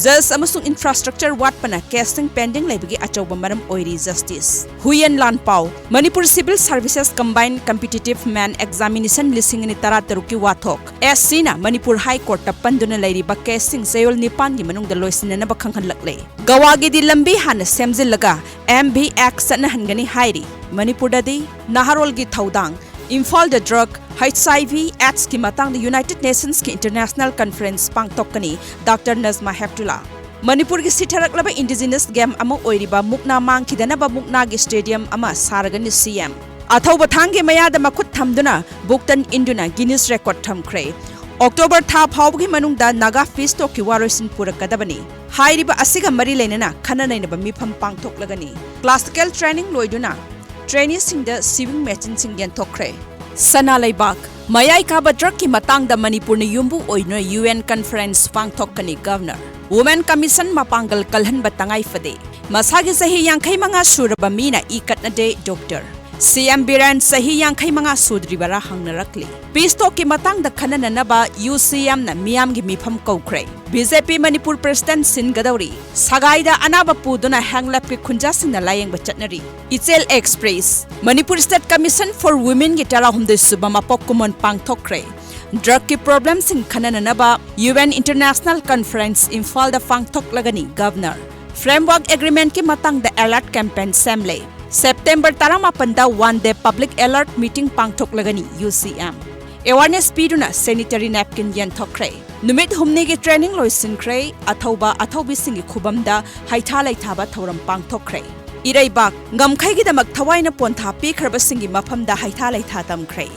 ꯖꯁ ꯑꯃꯁꯨꯡ ꯏꯟꯐ꯭ꯔꯥꯁ꯭ꯇ꯭ꯔꯛꯆꯔ ꯋꯥꯠꯄꯅ ꯀꯦꯁꯁꯤꯡ ꯄꯦꯟꯗꯤꯡ ꯂꯩꯕꯒꯤ ꯑꯆꯧꯕ ꯃꯔꯝ ꯑꯣꯏꯔꯤ justice. Huiyen Lanpao, Manipur civil services combined competitive main examination ꯂꯤꯁꯤꯡ ꯑꯅꯤ ꯇꯔꯥꯇꯔꯨꯛꯀꯤ ꯋꯥꯊꯣꯛ꯫ ꯑꯦꯁ ꯁꯤꯅ ꯃꯅꯤꯄꯨꯔ ꯍꯥꯏ ꯀꯣꯔꯠꯇ ꯄꯟꯗꯨꯅ ꯂꯩꯔꯤꯕ ꯀꯦꯁꯁꯤꯡ ꯆꯌꯣꯜ ꯅꯤꯄꯥꯟꯒꯤ ꯃꯅꯨꯡꯗ ꯂꯣꯏꯁꯤꯟꯅꯅꯕ ꯈꯪꯍꯜꯂꯛꯂꯦ꯫ ꯒꯋꯥꯒꯤꯗꯤ ꯂꯝꯕꯤ ꯍꯥꯟꯅ ꯁꯦꯝꯖꯤꯜꯂꯒ ꯑꯦꯝ ꯚꯤ ꯑꯦꯛꯁ ꯆꯠꯅꯍꯟꯒꯅꯤ ꯍꯥꯏꯔꯤ꯫ ꯃꯅꯤꯄꯨꯔꯗꯗꯤ ꯅꯍꯥꯔꯣꯜꯒꯤ ꯊꯧꯗꯥꯡ꯫ ꯏꯝꯐꯥꯜꯗ ꯗ꯭ꯔꯒ, ꯍꯩꯆ ꯑꯥꯏ ꯚꯤ, ꯑꯦꯗꯁꯀꯤ ꯃꯇꯥꯡꯗ ꯌꯨꯅꯥꯏꯇꯦꯗ ꯅꯦꯁꯟꯁꯀꯤ ꯏꯟꯇꯔꯅꯦꯁꯅꯦꯜ ꯀꯟꯐꯔꯦꯟꯁ ꯄꯥꯡꯊꯣꯛꯀꯅꯤ, ꯗꯥꯛꯇꯔ ꯅꯖꯃꯥ ꯍꯦꯞꯇꯨꯂꯥ꯫ ꯃꯅꯤꯄꯨꯔꯒꯤ ꯁꯤꯊꯔꯛꯂꯕ ꯏꯟꯗꯤꯖꯤꯅꯁ ꯒꯦꯝ ꯑꯃ ꯑꯣꯏꯔꯤꯕ ꯃꯨꯛꯅꯥ ꯃꯥꯡꯈꯤꯗꯅꯕ ꯃꯨꯛꯅꯥꯒꯤ ꯁ꯭ꯇꯦꯗꯤꯌꯝ ꯑꯃ ꯁꯥꯔꯒꯅꯤ ꯁꯤ ꯑꯦꯝ꯫ ꯑꯊꯧꯕ ꯊꯥꯡꯒꯤ ꯃꯌꯥꯗ ꯃꯈꯨꯠ ꯊꯝꯗꯨꯅ ꯕꯨꯛꯇꯟ ꯏꯟꯗꯨꯅ ꯒꯤꯅꯤꯁ ꯔꯦꯀꯣꯔꯗ ꯊꯝꯈ꯭ꯔꯦ꯫ ꯑꯣꯛꯇꯣꯕꯔ ꯊꯥ ꯐꯥꯎꯕꯒꯤ ꯃꯅꯨꯡꯗ ꯅꯥꯒꯥ ꯄꯤꯁ ꯇꯣꯛꯀꯤ ꯋꯥꯔꯣꯏꯁꯤꯟ ꯄꯨꯔꯛꯀꯗꯕꯅꯤ꯫ ꯍꯥꯏꯔꯤꯕ ꯑꯁꯤꯒ ꯃꯔꯤ ꯂꯩꯅꯅ ꯈꯟꯅ ꯅꯩꯅꯕ ꯃꯤꯐꯝ ꯄꯥꯡꯊꯣꯛꯂꯒꯅꯤ꯫ Classical training ꯂꯣꯏꯗꯨꯅ ꯇ꯭ꯔꯦꯅꯤꯁꯤꯡꯗ ꯁꯤꯋꯤꯡ ꯃꯦꯆꯤꯟꯁꯤꯡ ꯌꯦꯟꯊꯣꯛꯈ꯭ꯔꯦ꯫ ꯁꯅꯥ ꯂꯩꯕꯥꯛ, ꯃꯌꯥꯏ ꯀꯥꯕ ꯗ꯭ꯔꯒꯀꯤ ꯃꯇꯥꯡꯗ ꯃꯅꯤꯄꯨꯔꯅ ꯌꯨꯝꯕꯨ ꯑꯣꯏꯗꯨꯅ ꯌꯨ ꯑꯦꯟ ꯀꯟꯐꯔꯦꯟꯁ ꯄꯥꯡꯊꯣꯛꯀꯅꯤ ꯒꯚꯔꯅꯔ꯫ ꯋꯨꯃꯦꯟ ꯀꯃꯤꯁꯟ ꯃꯄꯥꯡꯒꯜ ꯀꯜꯍꯟꯕ ꯇꯉꯥꯏ ꯐꯗꯦ꯫ ꯃꯁꯥꯒꯤ ꯆꯍꯤ ꯌꯥꯡꯈꯩ ꯃꯉꯥ ꯁꯨꯔꯕ ꯃꯤꯅ ꯏ ꯀꯠꯅꯗꯦ ꯗꯣꯛꯇꯔ꯫ ꯁꯤ ꯑꯦꯝ ꯕꯤꯔꯦꯟ ꯆꯍꯤ ꯌꯥꯡꯈꯩ ꯃꯉꯥ ꯁꯨꯗ꯭ꯔꯤꯕꯔꯥ ꯍꯪꯅꯔꯛꯂꯤ꯫ ꯄꯤꯁ ꯇꯣꯛꯀꯤ ꯃꯇꯥꯡꯗ ꯈꯟꯅꯅꯅꯕ ꯌꯨ ꯁꯤ ꯑꯦꯝꯅ ꯃꯤꯌꯥꯝꯒꯤ ꯃꯤꯐꯝ ꯀꯧꯈ꯭ꯔꯦ꯫ B J P Manipur president ꯁꯤꯟꯒꯗꯧꯔꯤ꯫ ꯁꯒꯥꯏꯗ ꯑꯅꯥꯕ ꯄꯨꯗꯨꯅ ꯍꯦꯡꯂꯞꯀꯤ ꯈꯨꯟꯖꯥꯁꯤꯡꯅ ꯂꯥꯌꯦꯡꯕ ꯆꯠꯅꯔꯤ꯫ Ichel express, Manipur state commission for ꯋꯨꯃꯦꯟꯒꯤ ꯇꯔꯥꯍꯨꯝꯗꯣꯏ ꯁꯨꯕ ꯃꯄꯣꯛ ꯀꯨꯝꯑꯣꯟ ꯄꯥꯡꯊꯣꯛꯈ꯭ꯔꯦ꯫ ꯗ꯭ꯔꯒꯀꯤ ꯄ꯭ꯔꯣꯕ꯭ꯂꯦꯝꯁꯤꯡ ꯈꯟꯅꯅꯅꯕ ꯌꯨ ꯑꯦꯟ ꯏꯟꯇꯔꯅꯦꯁꯅꯦꯜ ꯀꯟꯐꯔꯦꯟꯁ ꯏꯝꯐꯥꯜꯗ ꯄꯥꯡꯊꯣꯛꯂꯒꯅꯤ꯫ ꯒꯚꯔꯅꯔ ꯐ꯭ꯔꯦꯝꯋꯥꯔꯛ ꯑꯦꯒ꯭ꯔꯤꯃꯦꯟꯠꯀꯤ ꯃꯇꯥꯡꯗ ꯑꯦꯂꯔꯠ ꯀꯦꯝꯄꯦꯟ ꯁꯦꯝꯂꯦ꯫ ꯁꯦꯞꯇꯦꯝꯕꯔ ꯇꯔꯥꯃꯥꯄꯟꯗ one day public alert meeting ꯄꯥꯡꯊꯣꯛꯂꯒꯅꯤ꯫ ꯌꯨ ꯁꯤ ꯑꯦꯝ ꯑꯦꯋꯥꯔꯅꯦꯁ ꯄꯤꯗꯨꯅ ꯁꯦꯅꯤꯇꯔꯤ ꯅꯦꯞꯀꯤꯟ ꯌꯦꯟꯊꯣꯛꯈ꯭ꯔꯦ꯫ ꯅꯨꯃꯤꯠ ꯍꯨꯝꯅꯤꯒꯤ ꯇ꯭ꯔꯦꯅꯤꯡ ꯂꯣꯏꯁꯤꯟꯈ꯭ꯔꯦ꯫ ꯑꯊꯧꯕ ꯑꯊꯧꯕꯤꯁꯤꯡꯒꯤ ꯈꯨꯕꯝꯗ ꯍꯩꯊꯥ ꯂꯩꯊꯥꯕ ꯊꯧꯔꯝ ꯄꯥꯡꯊꯣꯛꯈ꯭ꯔꯦ꯫ ꯏꯔꯩꯕꯥꯛ ꯉꯝꯈꯩꯒꯤꯗꯃꯛ ꯊꯋꯥꯏꯅ ꯄꯣꯟꯊꯥ ꯄꯤꯈ꯭ꯔꯕꯁꯤꯡꯒꯤ ꯃꯐꯝꯗ ꯍꯩꯊꯥ ꯂꯩꯊꯥ ꯇꯝꯈ꯭ꯔꯦ꯫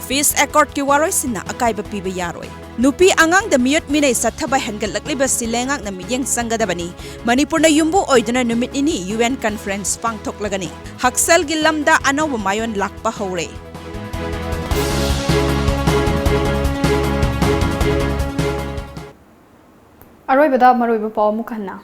ꯄꯤꯁ ꯑꯦꯀꯣꯔꯗꯀꯤ ꯋꯥꯔꯣꯏꯁꯤꯟꯅ ꯑꯀꯥꯏꯕ ꯄꯤꯕ ꯌꯥꯔꯣꯏ꯫ ꯅꯨꯄꯤ ꯑꯉꯥꯡꯗ ꯃꯤꯑꯣꯠ ꯃꯤꯅꯩ ꯆꯠꯊꯕ ꯍꯦꯟꯒꯠꯂꯛꯂꯤꯕꯁꯤ ꯂꯩꯉꯥꯛꯅ ꯃꯤꯠꯌꯦꯡ ꯆꯪꯒꯗꯕꯅꯤ꯫ ꯃꯅꯤꯄꯨꯔꯅ ꯌꯨꯝꯕꯨ ꯑꯣꯏꯗꯨꯅ ꯅꯨꯃꯤꯠ ꯅꯤꯅꯤ ꯌꯨ ꯑꯦꯟ ꯀꯟꯐꯔꯦꯟꯁ ꯄꯥꯡꯊꯣꯛꯂꯒꯅꯤ꯫ ꯍꯛꯁꯦꯜꯒꯤ ꯂꯝꯗ ꯑꯅꯧꯕ ꯃꯥꯏꯑꯣꯟ ꯂꯥꯛꯄ ꯍꯧꯔꯦ꯫ ꯑꯔꯣꯏꯕꯗ ꯃꯔꯨꯑꯣꯏꯕ ꯄꯥꯎ ꯑꯃꯨꯛ ꯍꯟꯅ꯫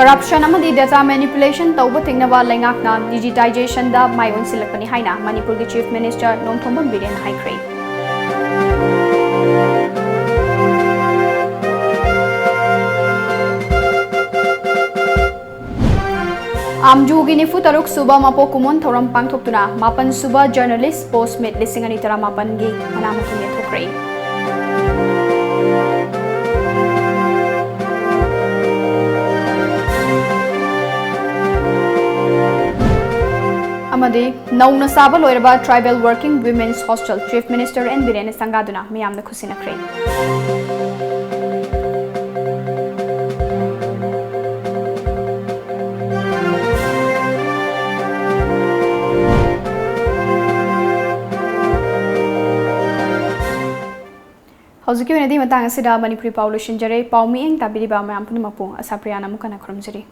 ꯀꯔꯞꯁꯟ ꯑꯃꯗꯤ ꯗꯦꯇꯥ ꯃꯦꯅꯤꯄꯨꯂꯦꯁꯟ ꯇꯧꯕ ꯊꯤꯡꯅꯕ ꯂꯩꯉꯥꯛꯅ ꯗꯤꯖꯤꯇꯥꯏꯖꯦꯁꯟꯗ ꯃꯥꯏ ꯑꯣꯟꯁꯤꯜꯂꯛꯄꯅꯤ ꯍꯥꯏꯅ ꯃꯅꯤꯄꯨꯔꯒꯤ ꯆꯤꯐ ꯃꯤꯅꯤꯁꯇꯔ ꯅꯣꯡꯊꯣꯝꯕꯝ ꯕꯤꯔꯦꯟꯅ ꯍꯥꯏꯈ꯭ꯔꯦ꯫ ꯑꯥꯝꯖꯨꯒꯤ ꯅꯤꯐꯨ ꯇꯔꯨꯛ ꯁꯨꯕ ꯃꯄꯣꯛ ꯀꯨꯝꯑꯣꯟ ꯊꯧꯔꯝ ꯄꯥꯡꯊꯣꯛꯇꯨꯅ ꯃꯥꯄꯟ ꯁꯨꯕ ꯖꯔꯅꯦꯂꯤꯁ ꯄꯣꯁ ꯃꯤꯠ ꯂꯤꯁꯤꯡ ꯑꯅꯤ ꯇꯔꯥꯃꯥꯄꯟꯒꯤ ꯃꯅꯥ ꯃꯊꯨꯝ ꯌꯦꯟꯊꯣꯛꯈ꯭ꯔꯦ꯫ ꯑꯃꯗꯤ ꯅꯧꯅ ꯁꯥꯕ ꯂꯣꯏꯔꯕ Tribal Working Women's Hostel Chief Minister N ꯕꯤꯔꯦꯟꯅ ꯁꯪꯒꯥꯗꯨꯅ ꯃꯤꯌꯥꯝꯗ ꯈꯨꯠꯁꯤꯟꯅꯈ꯭ꯔꯦ꯫ ꯍꯧꯖꯤꯛꯀꯤ ꯑꯣꯏꯅꯗꯤ ꯃꯇꯥꯡ ꯑꯁꯤꯗ ꯃꯅꯤꯄꯨꯔꯤ ꯄꯥꯎ ꯂꯣꯏꯁꯤꯟꯖꯔꯦ꯫ ꯄꯥꯎ ꯃꯤꯠꯌꯦꯡ ꯇꯥꯕꯤꯔꯤꯕ ꯃꯌꯥꯝ ꯄꯨꯝꯅꯃꯛꯄꯨ ꯑꯁꯥꯄ꯭ꯔꯤꯌꯥꯅ ꯑꯃꯨꯛ ꯍꯟꯅ ꯈꯨꯔꯨꯝꯖꯔꯤ꯫